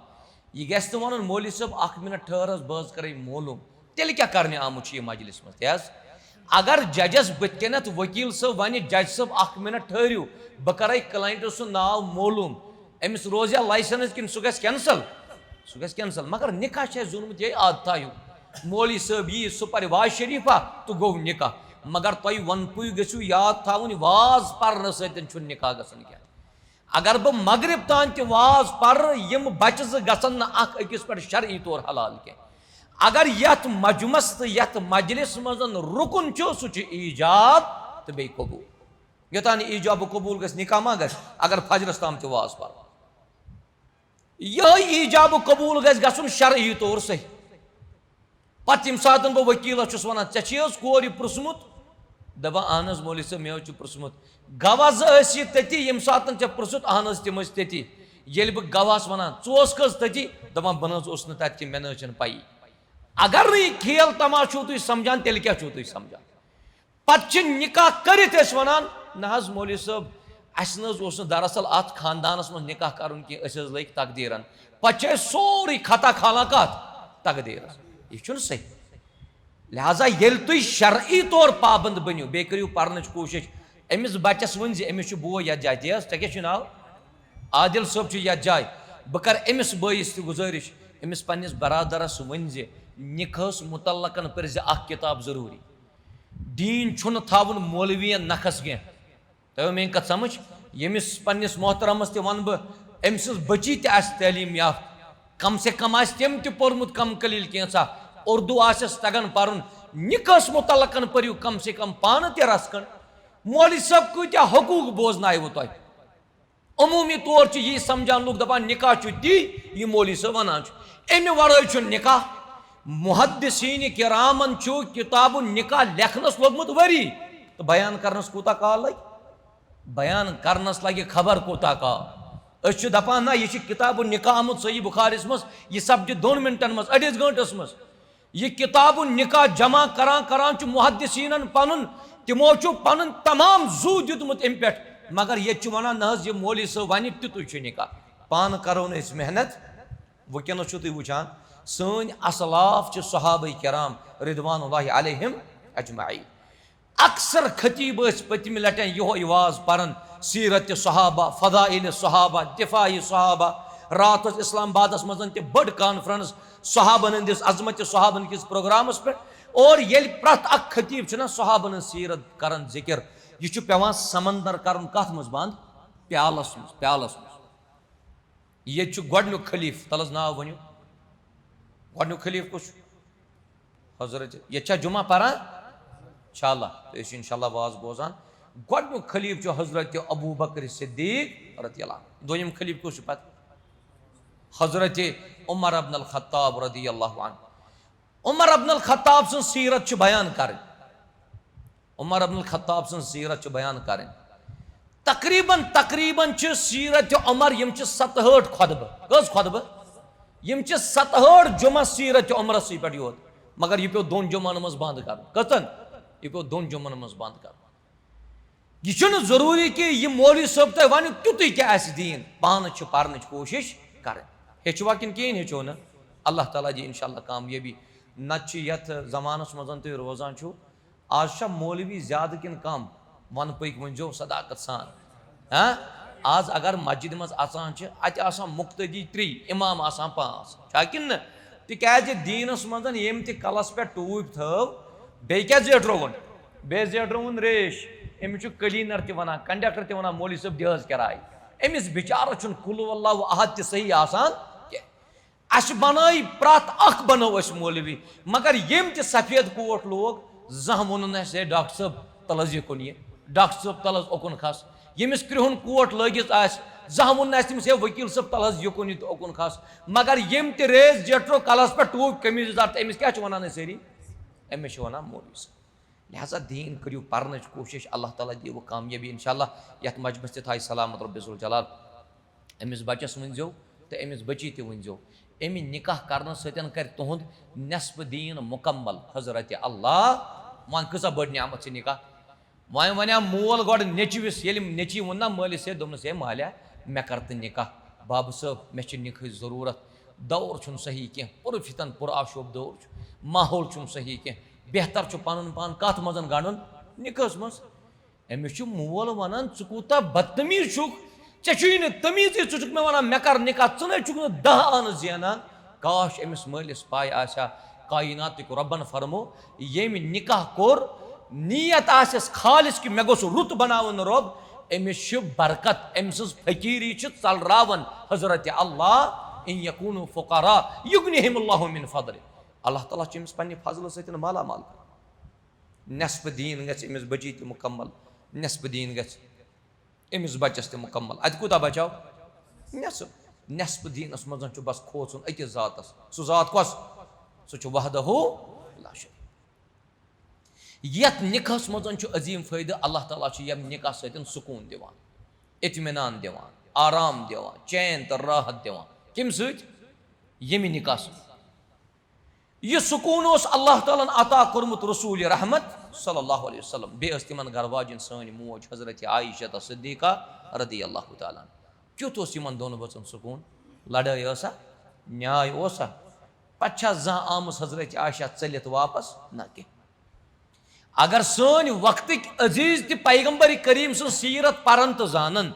یہِ گژھِ نہٕ وَنُن، "مولوی صٲب، اَکھ مِنَٹ ٹھٔہر حظ، بہٕ حظ کَرَے معلوٗم۔" تیٚلہِ کیٛاہ کَرنہِ آمُت چھُ یہِ مجلِس منٛز تہِ حظ؟ اگر ججَس بٕتھِ کَنٮ۪تھ ؤکیٖل صٲب وَنہِ، "جج صٲب، اَکھ مِنَٹ ٹھٔہرِو، بہٕ کَرَے کلاینٹَس سُنٛد ناو معلوٗم"، أمِس روزِ یا لایسنس کِنہٕ سُہ گژھِ کینسل؟ سُہ گژھِ کینسل۔ مگر نکاح چھُ اَسہِ زونمُت یِہوٚے عادتھا ہیوٗ۔ مولوی صٲب یی، سُہ پَرِ واز شریٖفا تہٕ گوٚو نکاح۔ مگر تۄہہِ وَنپُے گٔژھِو یاد تھاوٕنۍ، واز پَرنہٕ سۭتۍ چھُنہٕ نکاح گژھان کینٛہہ۔ اگر بہٕ مغرب تام تہِ واز پَرٕ، یِم بَچہٕ زٕ گژھن نہٕ اَکھ أکِس پٮ۪ٹھ شرعی طور حلال کینٛہہ۔ اگر یَتھ مجمس تہٕ یَتھ مجلس منٛز رُکُن چھُ، سُہ چھُ ایجاب تہٕ بیٚیہِ قبوٗل۔ یوٚتام نہٕ ایجاب و قبوٗل گژھِ، نکاح ما گژھِ اگر فجرس تام تہِ واز پَرو؟ یِہوٚے ایجاب و قبوٗل گژھِ گژھُن شرعی طور صحیح۔ پتہٕ ییٚمہِ ساتہٕ بہٕ ؤکیٖلَس چھُس وَنان، "ژےٚ چھُے حظ کورِ پرٛژھمُت؟" دَپان، "اَہن حظ مولوی صٲب، مےٚ حظ چھُ پرٛژھمُت۔" گواہ زٕ ٲسی تٔتی، ییٚمہِ ساتہٕ ژےٚ پرٛژھُتھ، اَہن حظ، تِم ٲسۍ تٔتی۔ ییٚلہِ بہٕ گواہَس وَنان، "ژٕ اوسکھ حظ تٔتی؟" دَپان، "بہٕ نہ حظ اوسُس نہٕ تَتہِ کینٛہہ، مےٚ نہ حظ چھَنہٕ پَیی۔" اگر نہٕ یہِ کھیل تماشہٕ چھُو تُہۍ سَمجھان، تیٚلہِ کیٛاہ چھُو تُہۍ سَمجھان؟ پتہٕ چھِ نکاح کٔرِتھ أسۍ وَنان، "نہ حظ مولوی صٲب، اَسہِ نہ حظ اوس نہٕ دراصل اَتھ خاندانَس منٛز نکاح کَرُن کینٛہہ، أسۍ حظ لٔگۍ تقدیٖرَن۔" پتہٕ چھِ أسۍ سورُے خطا کھالان کَتھ؟ تقدیٖرَس۔ یہِ چھُنہٕ صحیح۔ لہذا ییٚلہِ تُہۍ شرعی طور پابند بٔنِو، بیٚیہِ کٔرِو پَرنٕچ کوٗشِش، أمِس بَچَس ؤنۍ زِ أمِس چھُ بوے یَتھ جایہِ، تی حظ، ژےٚ کیٛاہ چھُے ناو؟ عادل صٲب چھُ یَتھ جایہِ۔ بہٕ کَرٕ أمِس بٲیِس تہِ گُزٲرِش، أمِس پنٛنِس برادَرَس ؤنۍ زِ نِکاحَس مُتعلقَن پٔرۍ زِ اَکھ کِتاب ضروٗری۔ دیٖن چھُنہٕ تھاوُن مولوِیَن نَکھَس کینٛہہ۔ تۄہہِ آو میٛٲنۍ کَتھ سَمٕجھ؟ ییٚمِس پنٛنِس محترمَس تہِ وَنہٕ بہٕ، أمۍ سٕنٛز بٔچی تہِ آسہِ تعلیٖم یافتہٕ، کم سے کم آسہِ تٔمۍ تہِ پوٚرمُت کم قلیٖل کینٛژھا، اردو آسٮ۪س تگان پرُن، نکاحس متعلقن پٔرِو کم سے کم پانہٕ تہِ رژھ کھنڈ۔ مولوی صٲب کۭتیاہ حقوٗق بوزناوٕ تۄہہِ؟ عموٗمی طور چھِ یی سمجھان لُکھ، دپان نکاح چھُ تی، یہِ مولوی صٲب ونان چھُ۔ امہِ ورٲے چھُ نکاح۔ محدثین کرامن چھُ کتاب النکاح لیکھنس لوٚگمُت ؤری، تہٕ بیان کرنس کوٗتاہ کال لگہِ؟ بیان کرنس لگہِ خبر کوٗتاہ کال۔ أسۍ چھِ دپان، نہ، یہِ چھِ کتاب النکاح آمُت صحیح بخاریس منٛز، یہِ سپدِ دۄن منٹن منٛز، أڑِس گٲنٹس منٛز۔ یہِ کتاب النکاح جمع کران کران چھُ محدثینن پنُن، تِمو چھُ پنُن تمام زُو دیُتمُت امہِ پٮ۪ٹھ۔ مگر ییٚتہِ چھُ ونان، نہ حظ، یہِ مولوی صٲب ونہِ، تیُتُے چھُ نکاح۔ پانہٕ کرو نہٕ أسۍ محنت۔ وٕنکیٚنس چھِو تُہۍ وٕچھان، سٲنۍ اسلاف چھِ صحابہ کرام رضوان اللہ علیہم اجمعین۔ اکثر خطیب ٲسۍ پٔتمہِ لٹہِ یِہوٚے واز پران، سیرت صحابہ، فضائل صحابہ، دفاع صحابہ۔ راتھ ٲس اسلام آبادس منٛز تہِ بٔڑ کانفرنس صحابن ہٕنٛدِس، عظمت صحابن کِس پروگرامس پٮ۪ٹھ۔ اور ییٚلہِ پرٛٮ۪تھ اکھ خطیب چھُنہ صحابن ہٕنٛز سیرت کران ذکر، یہِ چھُ پٮ۪وان سمندر کرُن کتھ منٛز بند؟ پیالس منٛز، پیالس منٛز۔ ییٚتہِ چھُ گۄڈٕنیُک خلیٖفہٕ، تَلہٕ حظ ناو ؤنِو۔ گۄڈٕنیُک خلیٖفہٕ کُس چھُ؟ حضرت، ییٚتہِ چھا جمعہ پران؟ انشاءاللہ، تہٕ أسۍ چھِ انشاءاللہ واز بوزان۔ گۄڈٕنیُک خلیٖفہٕ چھُ حضرت ابو بکر صدیق رضی اللہ عنہ۔ دوٚیِم خلیٖفہٕ کُس چھُ پتہٕ؟ حضرت عمر ابن الخطاب رضی اللہ عنہ۔ عمر ابن الخطاب سٕنٛز سیرت چھِ بیان کرٕنۍ۔ عمر ابن الخطاب سٕنٛز سیرت چھِ بیان کرٕنۍ۔ تقریباً، تقریباً چھِ سیرت عمر، یِم چھِ ستہٲٹھ خطبہٕ۔ کٔژ خطبہٕ؟ یِم چھِ ستہٲٹھ جمعہ سیرت عمرسٕے پٮ۪ٹھ یوت۔ مگر یہِ پیوٚو دۄن جمعن منٛز بنٛد کرُن۔ کٔژن؟ یہِ پیوٚو دۄن جمعن منٛز بنٛد کرُن۔ یہِ چھُنہٕ ضروٗری کہِ یہِ مولوی صٲب تۄہہِ وَنہِ تیُتُے کیٛاہ آسہِ دیٖن، پانہٕ چھِ پَرنٕچ کوٗشِش کَرٕنۍ۔ ہیٚچھوا کِنہٕ کِہیٖنۍ ہیٚچھو نہٕ؟ اللہ تعالیٰ دِیہِ اِنشاء اللہ کامیٲبی۔ نَتہٕ چھِ یَتھ زمانَس منٛز تُہۍ روزان چھُو، آز چھا مولوی زیادٕ کِنہٕ کَم؟ وَنہٕ پٔکۍ ؤنۍزیو صداقت سان۔ ہاں؟ آز اگر مسجدِ منٛز اَژان چھِ، اَتہِ آسان مُقتدی ترٛے، اِمام آسان پانٛژھ۔ چھا کِنہٕ نہٕ؟ تِکیٛازِ دیٖنَس منٛز ییٚمۍ تہِ کَلَس پٮ۪ٹھ ٹوٗپۍ تھٲو، بیٚیہِ کیٛاہ زیٹرووُن؟ بیٚیہِ زیٹرووُن ریش۔ أمِس چھُ کٔلیٖنَر تہِ وَنان، کَنڈَکٹَر تہِ وَنان، "مولوی صٲب، دِ حظ کِراے۔" أمِس بِچارَس چھُنہٕ قُل ہُو اللہ احد تہِ صحیح آسان کینٛہہ۔ اَسہِ بَنٲے، پرٛٮ۪تھ اَکھ بَنٲو اَسہِ مولوی، مگر ییٚمۍ تہِ سفید کوٹ لوگ، زانٛہہ ووٚنُن اَسہِ، "ہے ڈاکٹر صٲب، تَل حظ یِکُن یہِ، ڈاکٹر صٲب، تَل حظ اوٚکُن کھَس۔" ییٚمِس کرٛہُن کوٹ لٲگِتھ آسہِ، زانٛہہ ووٚن نہٕ اَسہِ تٔمِس، "ہے ؤکیٖل صٲب، تَل حظ یِکُن یہِ تہٕ اوٚکُن کھَس۔" مگر ییٚمۍ تہِ ریز جیٹرو کَلَس پٮ۪ٹھ ٹوٗپۍ قمیٖض یَزار، تہٕ أمِس کیٛاہ چھِ وَنان أسۍ سٲری؟ أمِس چھِ وَنان مولوی صٲب۔ لہذا دیٖن کٔرِو پَرنٕچ کوٗشِش، اللہ تعالیٰ دِیِوٕ کامیٲبی اِنشاءاللہ۔ یَتھ مجمَس تہِ تھایہِ سلامت رۄب ذوالجلال۔ أمِس بَچَس ؤنۍزیو تہٕ أمِس بٔچی تہِ ؤنۍزیو، اَمہِ نِکاح کَرنہٕ سۭتۍ کَرِ تُہُنٛد نٮ۪صفہٕ دیٖن مُکمل۔ حضرت اللہ، وۄنۍ کۭژاہ بٔڑ نعمت چھِ نِکاح۔ وۄنۍ وَنیٛا مول گۄڈٕ نیٚچوِس، ییٚلہِ نیٚچی ووٚن نا مٲلِس، ہے، دوٚپنَس، "ہے مالیا، مےٚ کَر تہٕ نِکاح، بابہٕ صٲب، مےٚ چھِ نِکاحٕچ ضروٗرت۔" دور چھُنہٕ صحیح کینٛہہ، پُر فِتن، پُر آشوب دور چھُ، ماحول چھُنہٕ صحیح کینٛہہ۔ بہتر چھُ پَنُن پان کَتھ منٛز گَنٛڈُن؟ نِکاحَس منٛز۔ أمِس چھُ مول وَنان، "ژٕ کوٗتاہ بدتمیٖز چھُکھ، ژےٚ چھُے نہٕ تمیٖزٕے، ژٕ چھُکھ مےٚ وَنان مےٚ کَر نِکاح، ژٕ نَے چھُکھ نہٕ دَہ آنہٕ زینان۔" کاش أمِس مٲلِس پَے آسہِ ہا، کایناتٕکۍ رۄبَن فرمو، ییٚمۍ نِکاح کوٚر، نیت آسٮ۪س خالص کہِ مےٚ گوٚژھ رُت بَناوُن رۄب، أمِس چھِ برکت، أمۍ سٕنٛز فقیٖری چھِ ژَلراوان حضرت اللہ، "ان یکونوا فقراء یغنہم اللہ من فضلہ"۔ اللہ تعالیٰ چھُ أمِس پنٛنہِ فضلہٕ سۭتۍ مالا مال کران۔ نٮ۪صفہٕ دیٖن گژھِ أمِس بٔچی تہِ مُکمل، نٮ۪صفہٕ دیٖن گژھِ أمِس بَچَس تہِ مُکمل۔ اَتہِ کوٗتاہ بَچاو؟ نٮ۪صٕف۔ نٮ۪صفہٕ دیٖنَس منٛز چھُ بَس کھوژُن أکِس ذاتَس۔ سُہ ذات کۄس؟ سُہ چھُ وحدہ لا شریک۔ یَتھ نِکاحَس منٛز چھُ عظیٖم فٲیدٕ، اللہ تعالیٰ چھُ یَتھ نِکاح سۭتۍ سکوٗن دِوان، اطمینان دِوان، آرام دِوان، چین تہٕ راحت دِوان۔ کَمہِ سۭتۍ؟ ییٚمہِ نِکاح سۭتۍ۔ یہِ سکوٗن اوس اللہ تعالیٰ ہن عطا کوٚرمُت رسول رحمت صلی اللہ علیہ وسلم۔ بیٚیہِ ٲس تِمن گرٕ واجِنۍ سٲنۍ موج حضرت عائشہ صدیقہ رضی اللہ تعالیٰ عنہ۔ کیُتھ اوس یِمن دۄن بٲژن سکوٗن؟ لڑٲے ٲسا؟ نیاے اوسا؟ پتہٕ چھا زانٛہہ آمٕژ حضرت عائشہ ژٔلِتھ واپس؟ نہ کینٛہہ۔ اگر سٲنۍ وقتٕکۍ عزیز تہِ پیغمبر کریم سٕنٛز سیرت پرن تہٕ زانن،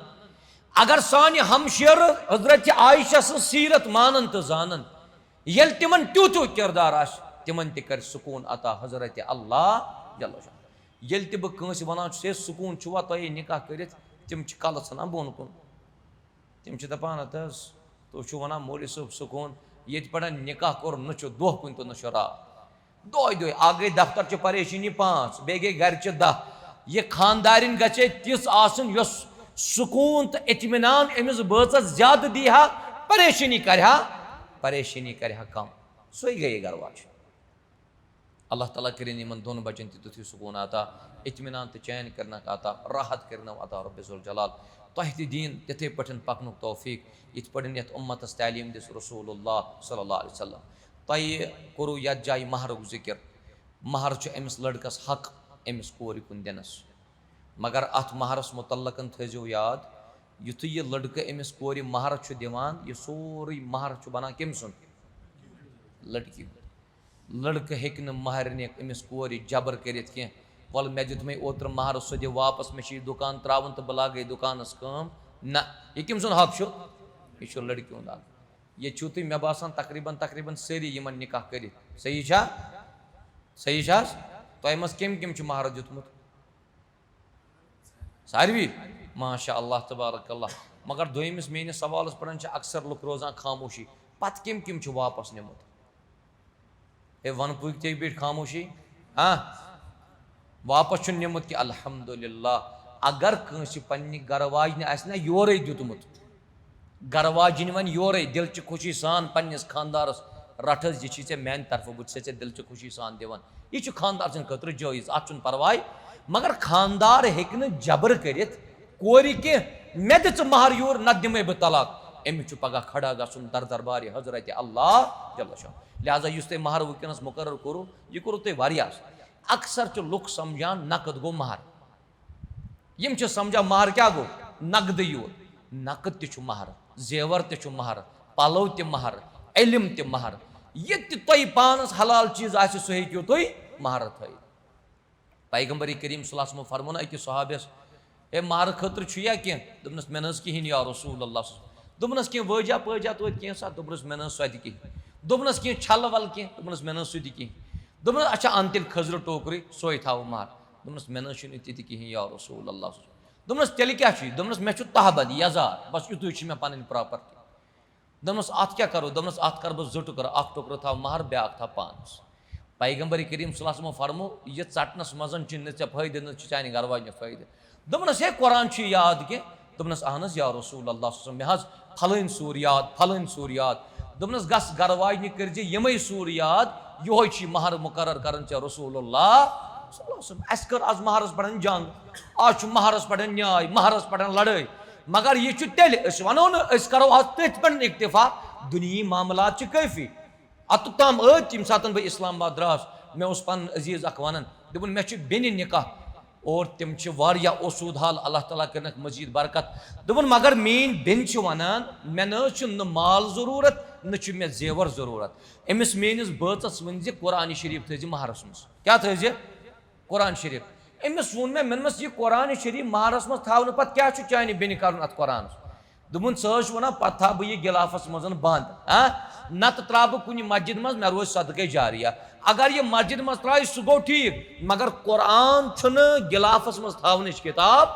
اگر سانہِ ہمشیرٕ حضرت عائشہ سٕنٛز سیرت مانن تہٕ زانن، ییٚلہِ تِمن تیُتھ ہیوٗ کردار آسہِ، تِمن تہِ کرِ سکوٗن عطا حضرت اللہ جل شانہ۔ ییٚلہِ تہِ بہٕ کٲنٛسہِ ونان چھُس، "ہے، سکوٗن چھُوا تۄہہِ نکاح کٔرِتھ؟" تِم چھِ کلہٕ ژھٕنان بۄن کُن۔ تِم چھِ دپان، "ہتہٕ حظ، تُہۍ چھِو ونان مولوی صٲب سکوٗن، ییٚتہِ پٮ۪ٹھ نکاح کوٚر، نہ چھُ دۄہ کُنہِ تہٕ نہ چھُ راتھ۔" دۄہے دۄہے اکھ گٔے دفتر چہِ پریشٲنی پانٛژھ، بیٚیہِ گٔے گرِ چہِ دَہ۔ یہِ خاندارِنۍ گژھِ تِژھ آسٕنۍ یۄس سکوٗن تہٕ اطمینان أمِس بٲژَس زیادٕ دی ہا، پریشٲنی کرِ ہا، پریشٲنی کرِ ہا کم۔ سۄے گٔیے گرٕ واجِنۍ۔ اللہ تعالیٰ کٔرِنۍ یِمن دۄن بچن تہِ تیُتھُے سکوٗن عطا، اطمینان تہٕ چین کرنکھ عطا، راحت کرنو عطا رب ذوالجلال۔ تۄہہِ تہِ دِیِن تِتھے پٲٹھۍ پکنُک توفیق، یِتھ پٲٹھۍ یتھ اُمتس تعلیٖم دِژ رسول اللہ صلی اللہ علیہ وسلم۔ تۄہہِ کوٚروٕ یتھ جایہِ مہرُک ذکر۔ مہر چھُ أمِس لڑکس حق أمِس کورِ کُن دِنس۔ مگر اتھ مہرس متعلقن تھٲیزیو یاد، یُتھُے یہِ لڑکہٕ أمِس کورِ مہر چھُ دِوان، یہِ سورُے مہر چھُ بنان کٔمۍ سُنٛد؟ لڑکی ہُنٛد۔ لڑکہٕ ہیٚکہِ نہٕ مہرنہِ أمِس کورِ جبر کٔرِتھ کینٛہہ، "وَلہٕ مےٚ دیُتمَے اوترٕ مہر، سُہ دِ واپس، مےٚ چھُ یہِ دُکان ترٛاوُن تہٕ بہٕ لاگَے دُکانَس کٲم۔" نہ، یہِ کٔمۍ سُنٛد حق چھُ؟ یہِ چھُ لڑکی ہُنٛد حق۔ ییٚتہِ چھُو تُہۍ مےٚ باسان تقریٖباً، تقریٖباً سٲری یِمَن نکاح کٔرِتھ۔ صحیح چھا؟ صحیح چھا حظ؟ تۄہہِ منٛز کٔمۍ کٔمۍ چھُ مہر دیُتمُت؟ ساروی؟ ماشاء اللہ تبارک اللہ۔ مگر دوٚیمِس میٛٲنِس سوالَس پٮ۪ٹھ چھِ اکثر لُکھ روزان خاموشی۔ پتہٕ کٔمۍ کٔمۍ چھُ واپس نیومُت؟ ہے، وَنہٕ پُکۍ ژےٚ بیٖٹھ خاموشی؟ ہاں؟ واپس چھُنہٕ نیومُت کینٛہہ، الحمدللہ۔ اگر کٲنٛسہِ پننہِ گرٕ واجنہِ آسہِ نہ یورے دیُتمُت، گرٕ واجِنۍ وَنہِ یورے دِلچہِ خوشی سان پننِس خاندارس، "رَٹھ حظ، یہِ چھی ژےٚ میانہِ طرفہٕ، بہٕ چھُسے ژےٚ دِلچہِ خوشی سان دِوان"، یہِ چھُ خاندار سٕنٛدِ خٲطرٕ جٲیز، اتھ چھُنہٕ پرواے۔ مگر خاندار ہیٚکہِ نہٕ جبر کٔرِتھ کورِ کینٛہہ، "مےٚ دِ ژٕ مہر یور، نتہٕ دِمے بہٕ طلاق"۔ أمِس چھُ پگاہ کھڑا گژھُن در دربارِ حضرت اللہ جل شان۔ لہذا یُس تۄہہِ مہر وٕنکیٚنس مقرر کوٚروٕ، یہِ کوٚروٕ تۄہہِ واریاہس۔ اکثر چھِ لُکھ سمجھان نقد گوٚو مہر۔ یِم چھِ سمجھان مہر کیٛاہ گوٚو؟ نقدٕے یوت۔ نقد تہِ چھُ مہر، زیور تہِ چھُ مہر، پلو تہِ مہر، علم تہِ مہر۔ یہِ تہِ تۄہہِ پانس حلال چیٖز آسہِ، سُہ ہیٚکِو تُہۍ مہر تھٲیِتھ۔ پیغمبر کریم صلی اللہ علیہ وسلم فرموو أکِس صحابیس، "ہے، مہر خٲطرٕ چھُ یا کینٛہہ؟" دوٚپنس، "مےٚ نہ حظ کِہیٖنۍ یا رسول اللہ صلی اللہ علیہ وسلم۔" دوٚپنس، "کینٛہہ وٲجا پٲجا توتہِ کینٛہہ سا؟" دوٚپنس، "مےٚ نہ حظ سۄ تہِ کِہیٖنۍ۔" دوٚپنس، "کینٛہہ چھلہٕ ولہٕ کینٛہہ؟" دوٚپنس، "مےٚ نہ حظ سُہ تہِ کِہیٖنۍ۔" دوٚپنس، "اچھا، اَن تیٚلہِ کھٔزرٕ ٹوکرٕے، سۄے تھاوو مہر۔" دوٚپنس، "مےٚ نہ حظ چھُنہٕ تہِ تہِ کِہیٖنۍ یا رسول اللہ صلی اللہ علیہ وسلم۔" دوٚپنس، "تیٚلہِ کیٛاہ چھُ یہِ؟" دوٚپنس، "مےٚ چھُ تہہ بند یزار، بس یُتُے چھُ مےٚ پنٕنۍ پراپرٹی۔" دوٚپنس، "اتھ کیٛاہ کرو؟" دوٚپنس، "اتھ کرٕ بہٕ زٕ ٹُکرٕ، اکھ ٹُکرٕ تھاو مہر، بیٛاکھ تھاو پانس۔" پیغمبر کریم صلی اللہ علیہ وسلم فرمو، "یہِ ژٹنس منٛز چھُ نہٕ ژےٚ فٲیدٕ، نہ چھُ چانہِ گرٕ واجنہِ فٲیدٕ۔" دوٚپنس، "ہے، قرآن چھُ یاد کینٛہہ؟" دوٚپنس، "اہن حظ یا رسول اللہ صلی اللہ علیہ وسلم، مےٚ حظ پھلٲنۍ سوٗر یاد، پھلٲنۍ سوٗر یاد۔" دوٚپنس، "گژھ گرٕ واجنہِ کٔرۍ زِ یِمے سوٗر یاد، یِہوے چھُے مہر مقرر کران ژےٚ رسول اللہ صلی اللہ علیہ وسلم۔" اسہِ کٔر از مہرس پٮ۪ٹھ جنگ، از چھُ مہرس پٮ۪ٹھ نیاے، مہرس پٮ۪ٹھ لڑٲے۔ مگر یہِ چھُ تیٚلہِ، أسۍ ونو نہٕ، أسۍ کرو از تٔتھۍ پٮ۪ٹھ اکتفا، دُنیاہی معاملات چھِ کٲفی۔ اتُک تام ٲدۍ، ییٚمہِ ساتہٕ بہٕ اسلام آباد درٛاس، مےٚ اوس پنُن عزیز اکھ ونان، دوٚپُن، "مےٚ چھُ بیٚنہِ نکاح اور تِم چھِ واریاہ اوسوٗد حال، اللہ تعالیٰ کٔرنَکھ مزید برکت۔" دوٚپُن، "مگر میٛٲنۍ بیٚنہِ چھِ ونان، مےٚ نہ حظ چھُ نہٕ مال ضروٗرت، نہ چھُ مےٚ زیور ضروٗرت۔ أمِس میٛٲنِس بٲژَس ؤنۍ زِ قرآن شریٖف تھٲیزِ مہرس منٛز۔" کیٛاہ تھٲیزِ؟ قرآن شریٖف۔ أمِس ووٚن مےٚ، مےٚ دوٚپمَس، "یہِ قرآن شریٖف مہرس منٛز تھاونہٕ پتہٕ کیٛاہ چھُ چانہِ بیٚنہِ کرُن اتھ قرآنس؟" دوٚپُن، "ژٕ حظ چھِ ونان، پتہٕ تھاو بہٕ یہِ گلافس منٛز بند، ہاں؟ نتہٕ ترٛاو بہٕ کُنہِ مسجد منٛز، مےٚ روزِ صدقے جاریہ۔ اگر یہِ مسجد منٛز ترٛایہِ، سُہ گوٚو ٹھیٖک، مگر قرآن چھُنہٕ گلافس منٛز تھاونٕچ کتاب۔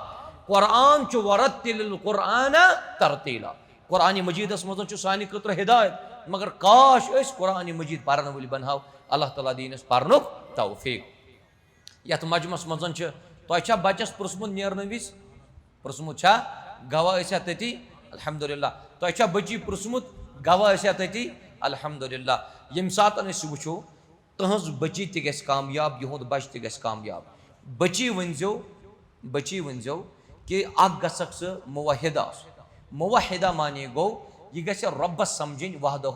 قرآن چھُ ورتل القرآن ترتیلا۔ قرآن مجیدس منٛز چھُ سانہِ خٲطرٕ ہدایت، مگر کاش أسۍ قرآن مجید پرن وٲلۍ بنہو۔ اللہ تعالیٰ دِیِن اَسہِ پرنُک توفیق۔" یتھ مجمعس منٛز چھِ، تۄہہِ چھا بچس پرٛژھمُت نیرنہٕ وِزِ؟ پرٛژھمُت چھا؟ گواہ ٲسیا تٔتی؟ الحمدللہ۔ تۄہہِ چھا بچی پرٛژھمُت؟ گواہ ٲسیا تٔتی؟ الحمدللہ۔ ییٚمہِ ساتہٕ أسۍ وٕچھو، تٕہٕنٛز بچی تہِ گژھِ کامیاب، یِہُنٛد بچہٕ تہِ گژھِ کامیاب۔ بچی ؤنۍزیو، بچی ؤنۍزیو کہِ اکھ گژھکھ ژٕ موحدہ آسُن۔ موحدہ معنی گوٚو، یہِ گژھِ رۄبس سمجھٕنۍ وحدہ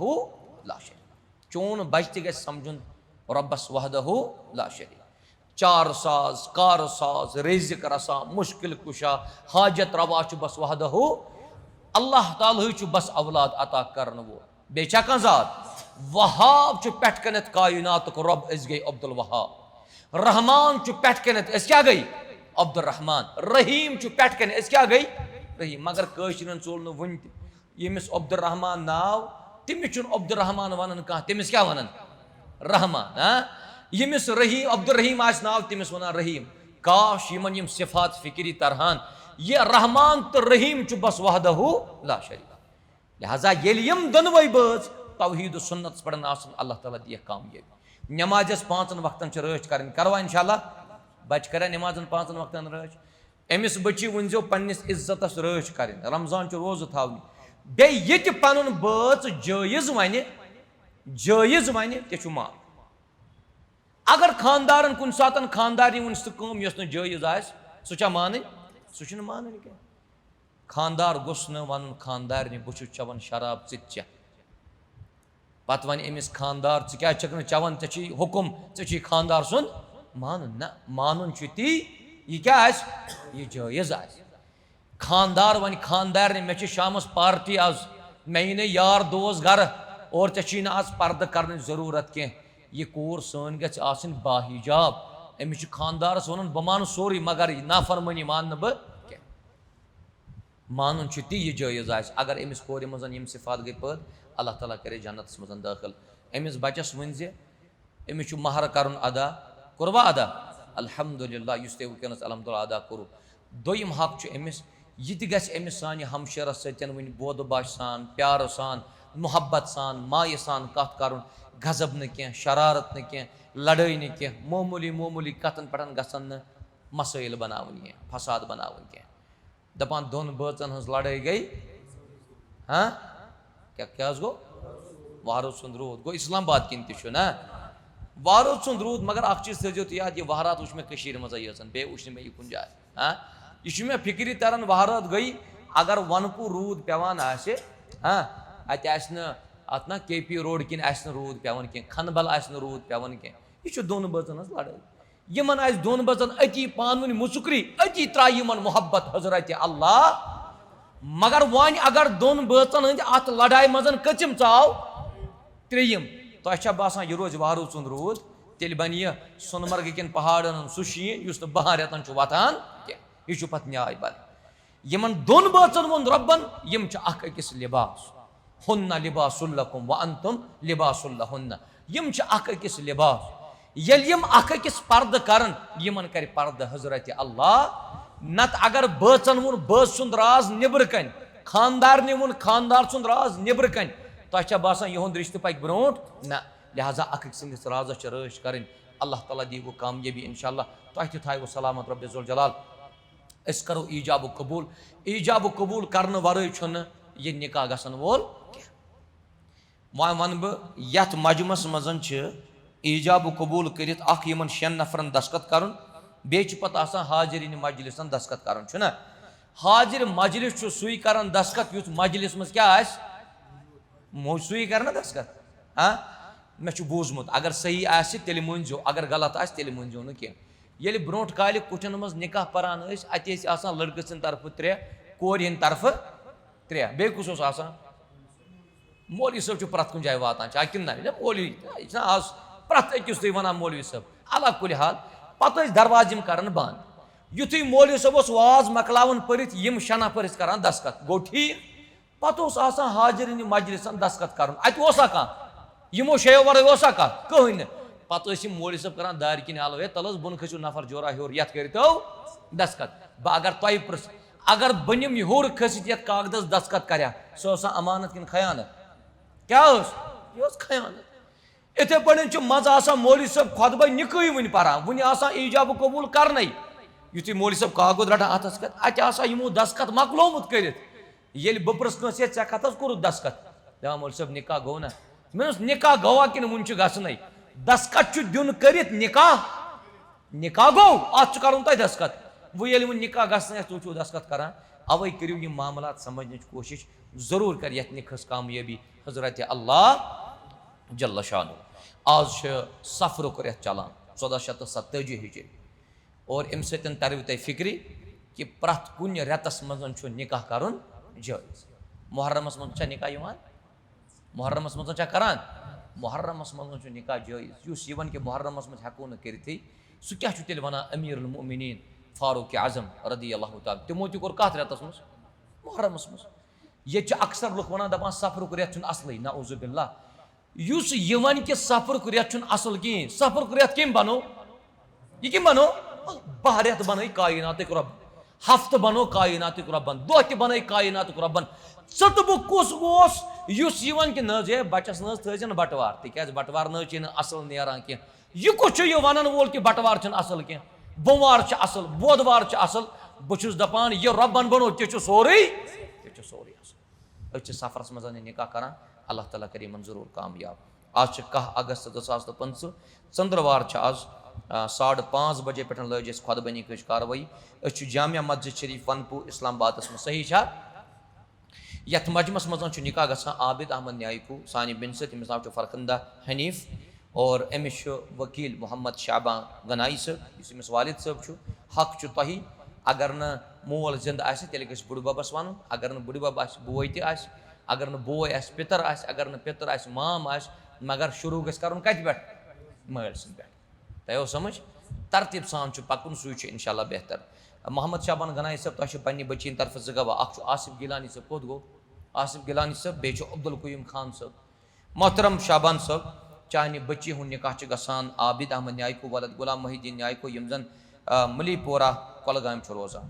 لا شریک۔ چون بچہٕ تہِ گژھِ سمجھُن رۄبس وحدہ لا شریک۔ چار ساز، کار ساز، رزق رساں، مشکل کشا، حاجت روا چھُ بس وحدہ۔ اللہ تعالیٰ ہٕے چھُ بس اولاد عطا کرن وول۔ بیٚیہِ چھا کانٛہہ ذات؟ وہاب چھُ پٮ۪ٹھ کنٮ۪تھ کائناتُک رۄب، أسۍ گٔے عبدالوہاب۔ رحمان چھُ پٮ۪ٹھ کنٮ۪تھ، أسۍ کیٛاہ گٔے؟ عبدالرحمان۔ رحیم چھُ پٮ۪ٹھ کنٮ۪تھ، أسۍ کیٛاہ گٔے؟ رحیم۔ مگر کٲشرٮ۪ن ژوٚل نہٕ وُنہِ تہِ۔ ییٚمِس عبدالرحمان ناو، تٔمِس چھُنہٕ عبدالرحمان ونان کانٛہہ، تٔمِس کیٛاہ ونان؟ رحمان، ہاں؟ ییٚمِس رحیم، عبدالرحیم آسہِ ناو، تٔمِس ونان رحیم۔ کاش یِمن یِم صفات فکری ترہان۔ یہِ رحمان تہٕ رحیم چھُ بس وحدہ لا شریک۔ لہذا ییٚلہِ یِم دۄنوَے بٲژ توحید و سنتس پٮ۪ٹھ آسن، اللہ تعالیٰ دِیَکھ کامیٲبی۔ نمازس پانٛژن وقتن چھِ رٲچھ کرٕنۍ۔ کروا انشاءاللہ؟ بچہِ کریا نمازن پانٛژن وقتن رٲچھ؟ أمِس بچی ؤنۍزیو پننِس عزتس رٲچھ کرٕنۍ، رمضان چھُ روزٕ تھاونہِ۔ بیٚیہِ یہِ تہِ پنُن بٲژ جٲیز ونہِ، جٲیز ونہِ، تہِ چھُ معاف۔ اگر خاندارن کُنہِ ساتن خاندارنہِ وُنہِ سُہ کٲم یۄس نہٕ جٲیز آسہِ، سُہ چھا مانٕنۍ؟ سُہ چھُنہٕ مانٕنۍ کینٛہہ۔ خاندار گوٚژھ نہٕ ونُن خاندارنہِ، "بہٕ چھُس چٮ۪وان شراب، ژٕ تہِ چےٚ۔" پتہٕ ونہِ أمِس خاندار، "ژٕ کیٛازِ چھکھ نہٕ چٮ۪وان؟ ژےٚ چھُے حُکُم، ژےٚ چھُے خاندار سُنٛد مانُن۔" نہ، مانُن چھُ تی، یہِ کیٛاہ آسہِ؟ یہِ جٲیز آسہِ۔ خاندار ونہِ خاندارنہِ، "مےٚ چھِ شامس پارٹی از، مےٚ یی نہٕ یار دوس گرٕ، اور ژےٚ چھُے نہٕ از پردٕ کرنٕچ ضروٗرت کینٛہہ۔ یہِ کوٗر سٲنۍ گژھِ آسٕنۍ باحجاب۔" أمِس چھُ خاندارس ونُن، "بہٕ مانہٕ سورُے، مگر یہِ نافرمٲنی مانہٕ نہٕ بہٕ کینٛہہ۔" مانُن چھُ تی، یہِ جٲیز آسہِ۔ اگر أمِس کورِ منٛز یِم صفات گٔے پٲدٕ، اللہ تعالیٰ کرِ جنتس منٛز دٲخل۔ أمِس بچس ؤنۍ زِ، أمِس چھُ مہر کرُن ادا۔ کوٚروا ادا؟ الحمدللہ، یُس تۄہہِ وٕنکیٚنس الحمدللہ ادا کوٚرُو۔ دوٚیِم حق چھُ أمِس، یہِ تہِ گژھِ أمِس سانہِ ہمشیرس سۭتۍ وٕنہِ بودٕ باش سان، پیارٕ سان، محبت سان، مایہِ سان کتھ کرُن، غضب نہٕ کینٛہہ، شرارت نہٕ کینٛہہ، لڑٲے نہٕ کینٛہہ، معموٗلی معموٗلی کتھن پٮ۪ٹھ گژھن نہٕ مسٲیل بناوٕنۍ کینٛہہ، فساد بناوٕنۍ کینٛہہ۔ دپان دۄن بٲژن ہٕنٛز لڑٲے گٔے۔ ہاں؟ کیٛاہ، کیٛاہ حظ گوٚو؟ وہرٲژ سُنٛد روٗد گوٚو۔ اسلام آباد کِنۍ تہِ چھُ نا؟ وہرٲژ سُنٛد روٗد، مگر اکھ چیٖز تھٲیزیو تُہۍ یاد، یہِ وہرات وٕچھ مےٚ کٔشیٖرِ منٛزٕے یٲژَن، بیٚیہِ وٕچھ نہٕ مےٚ یہِ کُنہِ جایہِ۔ ہاں؟ یہِ چھُ مےٚ فِکرِ تران، وہرات گٔے، اگر وَنہٕ پوٗر روٗد پٮ۪وان آسہِ، ہاں، اَتہِ آسہِ نہٕ، اَتھ نا کے پی روڈ کِنۍ آسہِ نہٕ روٗد پٮ۪وان کینٛہہ، کھنبل آسہِ نہٕ روٗد پٮ۪وان کینٛہہ۔ یہِ چھُ دۄن بٲژن ہٕنٛز لڑٲے۔ یِمن آسہِ دۄن بٲژن أتی پانہٕ ؤنۍ مُژُکری، أتی ترٛایہِ یِمن محبت حضرت اللہ۔ مگر وۄنۍ اگر دۄن بٲژن ہٕنٛدِ اتھ لڑایہِ منٛز کٔژِم ژاو؟ ترٛیٚیِم۔ تۄہہِ چھا باسان یہِ روزِ وہروٗ ژُنٛد روٗد؟ تیٚلہِ بنہِ یہِ سۄنہٕ مرگہٕ کٮ۪ن پہاڑن ہُنٛد سُہ شیٖن یُس نہٕ بہار رٮ۪تن چھُ وۄتھان کینٛہہ۔ یہِ چھُ پتہٕ نیاے بنٕنۍ۔ یِمن دۄن بٲژن ووٚن رۄبن، یِم چھِ اکھ أکِس لباس۔ ہن لباس لکم وانتم لباس لہن۔ یِم چھِ اکھ أکِس لباس۔ ییٚلہِ یِم اکھ أکِس پردٕ کرن، یِمن کرِ پردٕ حضرت اللہ۔ نتہٕ اگر بٲژن ووٚن بٲژ سُنٛد راز نیبرٕ کنہِ، خاندارنہِ ووٚن خاندار سُنٛد راز نیبرٕ کنہِ، تۄہہِ چھا باسان یِہُنٛد رشتہٕ پکہِ برونٛٹھ؟ نہ۔ لہذا اکھ أکۍ سٕنٛدِس رازس چھِ رٲچھ کرٕنۍ۔ اللہ تعالیٰ دِیہِ کامیٲبی انشاءاللہ۔ تۄہہِ تہِ تھایہِ سلامت رب ذوالجلال۔ أسۍ کرو ایجاب و قبول۔ ایجاب و قبول کرنہٕ ورٲے چھُنہٕ یہِ نکاح گژھن وول کینٛہہ۔ وۄنۍ ونہٕ بہٕ، یتھ مجمس منٛز چھِ ایجاب و قبول کٔرِتھ اکھ یِمن شٮ۪ن نفرن دستخط کرُن، بیٚیہِ چھِ پتہٕ آسان حاضرین مجلسن دستخط کرُن، چھُنہ؟ حاضر مجلس چھُ سُے کران دستخط یُس مجلس منٛز کیٛاہ آسہِ، مو-، سُے کرِ نا دستخط۔ ہاں، مےٚ چھُ بوٗزمُت، اگر صحیح آسہِ تیٚلہِ مٲنۍزیو، اگر غلط آسہِ تیٚلہِ مٲنۍزیو نہٕ کینٛہہ۔ ییٚلہِ برونٛٹھ کالہِ کُٹھٮ۪ن منٛز نکاح پران ٲسۍ، اَتہِ ٲسۍ آسان لڑکہٕ سٕنٛدِ طرفہٕ ترٛےٚ، کورِ ہٕنٛدِ طرفہٕ ترٛےٚ، بیٚیہِ کُس اوس آسان؟ مولوی صٲب چھُ پرٛٮ۪تھ کُنہِ جایہِ واتان، چھا کِنہٕ نہ؟ یہِ چھا مولوی، یہِ چھُنہ آز پرٛٮ۪تھ أکِس تُہۍ وَنان مولوی صٲب؟ علا کُلہِ حال، پَتہٕ ٲسۍ دروازٕ یِم کَران بنٛد۔ یُتھُے مولوی صٲب اوس واز مۄکلاوان پٔرِتھ، یِم شےٚ نفر ٲسۍ کَران دستخط، گوٚو ٹھیٖک؟ پَتہٕ اوس آسان حاضرینہِ مجلسَن دستخط کَرُن، اَتہِ اوسا کانٛہہ؟ یِمو شیٚیو وَرٲے اوسا کانٛہہ؟ کٕہٕنۍ نہٕ۔ پَتہٕ ٲسۍ یِم مولوی صٲب کَران دارِ کِنۍ حالو، "ہے، تَلہٕ حظ بۄن کھٔسِو نفر جورا ہیوٚر، یَتھ کٔرِتو دستخط۔" بہٕ اگر تۄہہِ پرٛژھ، اگر بہٕ نِمہٕ یہِ ہیوٚر کھٔسِتھ یَتھ کاغدَس دستخط کَرِ ہا، سُہ اوسا امانت کِنہٕ خیانت؟ کیٛاہ ٲس؟ یہِ ٲس خیانت۔ یِتھَے پٲٹھۍ چھُ منٛزٕ آسان مولوی صٲب خۄطبَے نِکٕے وٕنہِ پَران، وٕنہِ آسان ایجاب و قبول کَرنَے۔ یُتھُے مولوی صٲب کاغذ رَٹان اَتھَس کٮ۪تھ، اَتہِ آسان یِمو دستخط مۄکلومُت کٔرِتھ۔ ییٚلہِ بہٕ پرٛژھ کٲنٛسہِ، "ہے، ژےٚ کَتھ حظ کوٚرُتھ دستخط؟" دَپان، "مولوی صٲب، نِکاح گوٚو نا؟" مےٚ دوٚپُس، "نِکاح گوٚوا کِنہٕ وُنہِ چھُ گژھُنٕے؟ دستخط چھُ دیُن کٔرِتھ نِکاح۔" نکاح گوٚو، اتھ چھُ کرُن تۄہہِ دستخط۔ وۄنۍ ییٚلہِ وۄنۍ نکاح گژھنَے آسہِ، تُہۍ چھِو دستخط کران۔ اوے کٔرِو یِم معاملات سمجھنٕچ کوٗشِش، ضروٗر کرِ یتھ نکاحس کامیٲبی حضرت اللہ جل شانہ۔ آز چھُ صفرُک رٮ۪تھ چلان، ژۄدہ شیٚتھ تہٕ ستٲجی ہجری، اور امہِ سۭتۍ ترِوٕ تۄہہِ فکرِ کہِ پرٛٮ۪تھ کُنہِ رٮ۪تس منٛز چھُ نکاح کرُن جٲیز۔ محرمس منٛز چھا نکاح یِوان؟ محرمس منٛز چھا کران؟ محرمس منٛز چھُ نکاح جٲیز۔ یُس یہِ وَنہِ کہِ محرمس منٛز ہٮ۪کو نہٕ کٔرِتھٕے، سُہ کیٛاہ چھُ تیٚلہِ وَنان امیر المؤمنین فاروق اعظم رضی اللہ تعالیٰ؟ تِمو تہِ کوٚر کتھ رٮ۪تس منٛز؟ محرمس منٛز۔ ییٚتہِ چھِ اکثر لُکھ وَنان، دَپان، صفرُک رٮ۪تھ چھُنہٕ اصلٕے، نعوذ باللہ۔ یُس یہِ وَنہِ کہِ صفرُک رٮ۪تھ چھُنہٕ اصل کِہیٖنۍ، صفرُک رٮ۪تھ کٔمۍ بنوو؟ یہِ کٔمۍ بنوو؟ باہ رٮ۪تھ بنٲے کایناتٕکۍ رۄب، ہفتہٕ بنوو کایناتٕکۍ رۄبن، دۄہ تہِ بنٲے کایناتُک رۄبن۔ ژٕ تہٕ بہٕ کُس گوس یُس یہِ وَنہِ کہِ نہ حظ، ہے، بَچَس نہ حظ تھٲیزٮ۪ن بَٹوار، تِکیٛازِ بَٹوار نہ حظ چھِ نہٕ اَصٕل نیران کینٛہہ۔ یہِ کُس چھُ یہِ وَنَن وول کہِ بَٹوار چھُنہٕ اَصٕل کینٛہہ، بۄموار چھُ اَصٕل، بۄدوار چھُ اَصٕل؟ بہٕ چھُس دَپان، یہِ رۄبَن بَنوو، تہِ چھُ سورُے، تہِ چھُ سورُے اَصٕل۔ أسۍ چھِ سفرَس منٛز یہِ نِکاح کَران، اللہ تعالیٰ کَرِ یِمَن ضروٗر کامیاب۔ آز چھِ کاہ اگست زٕ ساس تہٕ پٕنٛژٕہ، ژٔنٛدٕروار چھِ آز۔ آ، ساڑٕ پانٛژھ بجے پٮ۪ٹھ لٲج اَسہِ خۄطبہٕ نِکٲحٕچ کاروٲیی۔ أسۍ چھِ جامع مسجد شریف ونپوٗ اسلام آبادَس منٛز، صحیح چھا؟ یَتھ مجمَس منٛز چھُ نِکاح گژھان عابد احمد نیایکو سانہِ بیٚنہِ سۭتۍ، ییٚمِس ناو چھُ فرخندہ حنیٖف، اور أمِس چھُ وکیٖل محمد شعبان گنایی صٲب، یُس أمِس والد صٲب چھُ۔ حق چھُ تۄہہِ، اگر نہٕ مول زِندٕ آسہِ، تیٚلہِ گژھِ بُڈٕ بَبَس وَنُن، اگر نہٕ بُڈٕ بَب آسہِ، بوے تہِ آسہِ، اگر نہٕ بوے آسہِ، پِتٕر آسہِ، اگر نہٕ پِتٕر آسہِ، مام آسہِ، مگر شروٗع گژھِ کَرُن کَتہِ پٮ۪ٹھ؟ مٲلۍ سٕنٛدِ پٮ۪ٹھ۔ تۄہہِ آو سمجھ؟ ترتیٖب سان چھُ پَکُن، سُے چھُ اِنشاءاللہ بہتر۔ محمد شعبان گنایی صٲب، تۄہہِ چھِ پنٛنہِ بٔچی ہِنٛدِ طرفہٕ زٕ گواہ، اَکھ چھُ آصف گیلانی صٲب، کوٚت گوٚو؟ آصف گیلانی صٲب، بیٚیہِ چھُ عبدالقیوم خان صٲب۔ محترم شعبان صٲب، چانہِ بٔچی ہُنٛد نِکاح چھُ گژھان عابد احمد نیایکو ولد غلام محی الدین نیایکو، یِم زَن، آ، ملی پورہ کۄلگامہِ چھُ روزان۔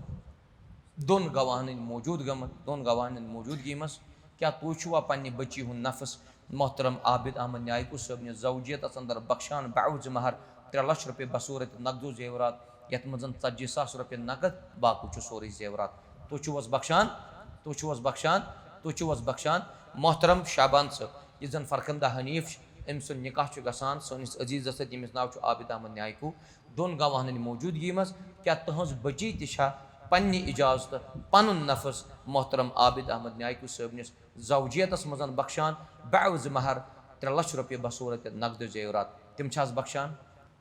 دۄن گواہَن ہٕنٛدۍ موجوٗد گٔمٕتۍ، دۄن گواہَن ہٕنٛدۍ موجوٗدگی منٛز کیٛاہ تُہۍ چھُوا پنٛنہِ بٔچی ہُنٛد نفس محترم عابد احمد نیایکو صٲبنِس زوجیتس اندر بخشان بعوض مہر ترٛےٚ لچھ رۄپیہِ بصورت نقد و زیورات، یتھ منٛز ژتجی ساس رۄپیہِ نقد، باقٕے چھُ سورُے زیورات؟ تُہۍ چھِو حظ بخشان؟ تُہۍ چھِو حظ بخشان؟ تُہۍ چھِو حظ بخشان؟ محترم شعبان صٲب، یُس زن فرخندہ حنیف چھُ، أمۍ سُنٛد نکاح چھُ گژھان سٲنِس عزیزس سۭتۍ، ییٚمِس ناو چھُ عابد احمد نیایکو۔ دۄن گواہن ہٕنٛدِ موجودگی منٛز کیٛاہ تُہنٛز بچی تہِ چھا پننہِ اجازتہٕ پنُن نفس محترم عابد احمد نیایکو صٲبنِس زوجیتس منٛز بخشان بعوض مہر ترٛےٚ لچھ رۄپیہِ بصورت نقد و زیورات؟ تِم چھِ حظ بخشان؟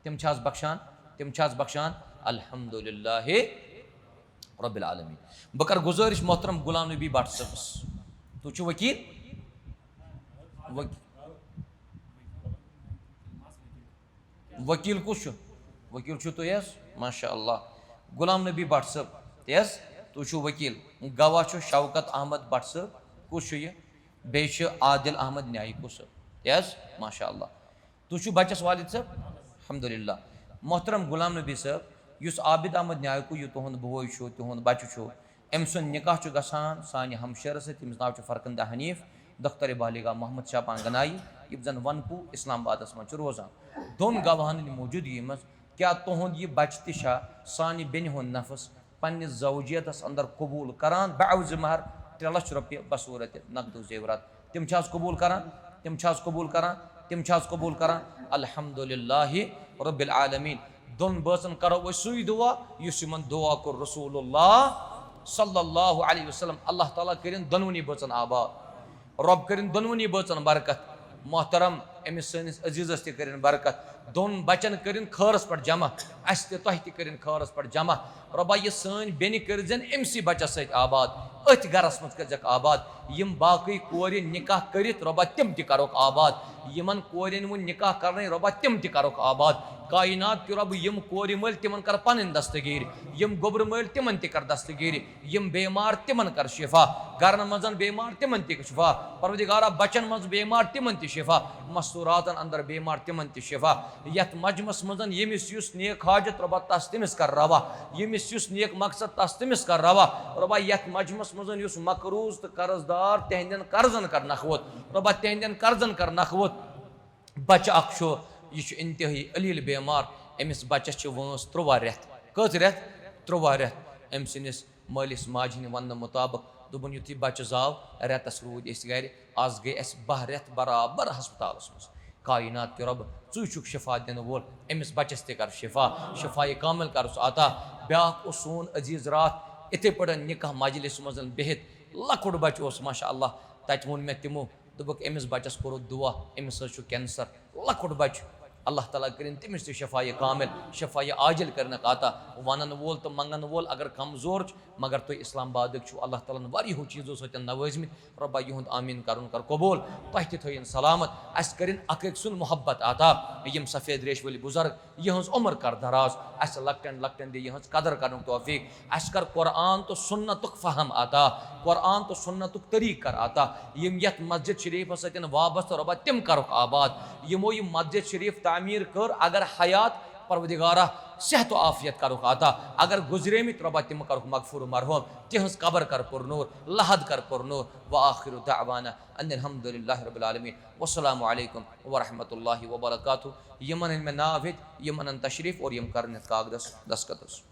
تِم چھِ حظ بخشان؟ تِم چھِ حظ بخشان؟ الحمدللہ رب العالمین۔ بہٕ کرٕ گُزٲرِش محترم غلام نبی بٹ صٲبس، تُہۍ چھِو وکیل؟ وک-، وکیل کُس چھُ؟ وکیل چھِو تُہۍ حظ؟ ماشاء اللہ۔ غلام نبی بٹ صٲب، تہِ حظ؟ تُہۍ چھِو وکیل۔ گواہ چھُ شوکت احمد بٹ صٲب۔ کُس چھُ یہِ؟ بیٚیہِ چھُ عادل احمد نیایکو صٲب، تہِ حظ؟ ماشاء اللہ۔ تُہۍ چھِو بچس والد صٲب؟ الحمدللہ۔ محترم غلام نبی صٲب، یُس عابد احمد نیایکو یہِ تُہُنٛد بوے چھُ، تِہُنٛد بچہٕ چھُ، أمۍ سُنٛد نکاح چھُ گژھان سانہِ ہمشیرٕ سۭتۍ، ییٚمِس ناو چھُ فرخندہ حنیف، دختر بالغہ محمد شعبان گنایی، یِم زن ونپوٗ اسلام آبادس منٛز چھِ روزان۔ دۄن گواہن ہٕنٛدِ موجودگی منٛز کیٛاہ تُہُنٛد یہِ بچہٕ تہِ چھا سانہِ بیٚنہِ ہُنٛد نفس پننِس زوجیتس اندر قبول کران بعوض مہر ترٛےٚ لچھ رۄپیہِ بصورت نقد و زیورات؟ تِم چھِ حظ قبول کران؟ تِم چھِ حظ قبول کران؟ تِم چھِ حظ قبول کران؟ الحمدللہ رب العالمین۔ دۄن بٲژن کرو أسۍ سُے دعا یُس یِمن دعا کوٚر رسول اللہ صلی اللہ علیہ وسلم۔ اللہ تعالیٰ کٔرِن دۄنوٕنی بٲژن آباد۔ رۄب کٔرِن دۄنوٕنی بٲژن برکت۔ محترم أمِس سٲنِس عزیزس تہِ کٔرِن برکت۔ دۄن بچن کٔرِن خٲرس پٮ۪ٹھ جمع، اسہِ تہِ تۄہہِ تہِ کٔرِن خٲرس پٮ۪ٹھ جمع۔ رۄبا، یہِ سٲنۍ بیٚنہِ کٔرزٮ۪ن أمسٕے بچس سۭتۍ آباد، أتھۍ گرس منٛز کٔرزٮ۪کھ آباد۔ یِم باقٕے کورِ نکاح کٔرِتھ، رۄبا، تِم تہِ کرُکھ آباد۔ یِمن کورٮ۪ن وُنہِ نکاح کرنٕے، رۄبا، تِم تہِ کرُکھ آباد۔ کائنات کہِ رۄب، یِم کورِ مٲلۍ، تِمن کر پنٕنۍ دستگیٖر۔ یِم گوٚبرٕ مٲلۍ، تِمن تہِ کر دستگیٖر۔ یِم بیمار، تِمن کر شفا۔ گرن منٛز بیمار، تِمن تہِ شفا۔ پروردگارا، بچن منٛز بیمار، تِمن تہِ شفا۔ مستوراتن اندر بیمار، تِمن تہِ شفا۔ یتھ مجمس منٛز ییٚمِس یُس نیک حاجت، رۄبا، تس تٔمِس کر روا۔ ییٚمِس یُس نیک مقصد، تس تٔمِس کر روا۔ رۄبا، یتھ مجمس منٛز یُس مقروض تہٕ قرض دار، تہنٛدٮ۪ن قرضن کر نکھ ووت۔ رۄبا، تہنٛدٮ۪ن قرضن کر نکھ ووت۔ بچہٕ اکھ چھُ، یہِ چھُ انتہٲیی علیل بیمار۔ أمِس بچس چھِ وٲنٛس تُرٛواہ رٮ۪تھ۔ کٔژ رٮ۪تھ؟ تُرٛواہ رٮ۪تھ۔ أمۍ سٕنٛدِس مٲلِس ماجہِ ہٕنٛدِ وننہٕ مُطابق دوٚپُن، یُتھُے بچہٕ زاو، رٮ۪تس روٗدۍ أسۍ گرِ، از گٔے اَسہِ باہ رٮ۪تھ برابر ہسپتالس منٛز۔ کائنات کہِ رۄب، ژٕے چھُکھ شفا دِنہٕ وول، أمِس بچس تہِ کر شفا، شفایہِ کامل کرُس عطا۔ بیٛاکھ اوس سون عزیز راتھ اِتھَے پٲٹھۍ نکاح مجلس منٛز بِہِتھ، لۄکُٹ بچہٕ اوس ماشاء اللہ، تتہِ ووٚن مےٚ تِمو، دوٚپُکھ، أمِس بچس کوٚرُکھ دُعا، أمِس حظ چھُ cancer، لۄکُٹ بچہٕ۔ اللہ تعالیٰ کٔرِن تٔمِس تہِ شفایہِ کامل، شفایہِ عاجل کٔرِنکھ عطا۔ ونن وول تہٕ منگن وول اگر کمزور چھُ، مگر تُہۍ اسلام آبادٕکۍ چھِو، اللہ تعالیٰ ہن واریاہو چیٖزو سۭتۍ نوٲزمٕتۍ۔ رۄبا، یِہُنٛد آمیٖن کرُن کر قبوٗل۔ تۄہہِ تہِ تھٲیِن سلامت، اسہِ کٔرِن اکھ أکۍ سُنٛد محبت عطا۔ یِم سفید ریش وٲلۍ بُزرگ، یِہٕنٛز عمر کر دراز، اسہِ لۄکٹٮ۪ن لۄکٹٮ۪ن دِ یِہٕنٛز قدر کرنُک توفیٖق۔ اسہِ کر قرآن تہٕ سُنتُک فہم عطا، قرآن تہٕ سُنتُک طریٖقہٕ کر عطا۔ یِم یتھ مسجد شریفس سۭتۍ وابستہٕ، رۄبا، تِم کرُکھ آباد۔ یِمو یہِ مسجد شریف تعمیٖر کٔر، اگر حیات پروردگارا، صحت و عافیت کرُکھ عطا۔ اگر گزریمٕتۍ، رۄبا، تِم کرُکھ مغفور و مرحوم، تِہنٛز قبر کر پر نور، لحد کر پر نور۔ وآخر دعوانا ان الحمد للہ رب العالمین۔ والسلام علیکم ورحمۃ اللہ وبرکاتہ۔ یِمن ہٕنٛدۍ مےٚ ناو ہیٚتۍ، یِم انن تشریف اور یِم کرن یتھ کاغذس دستخط۔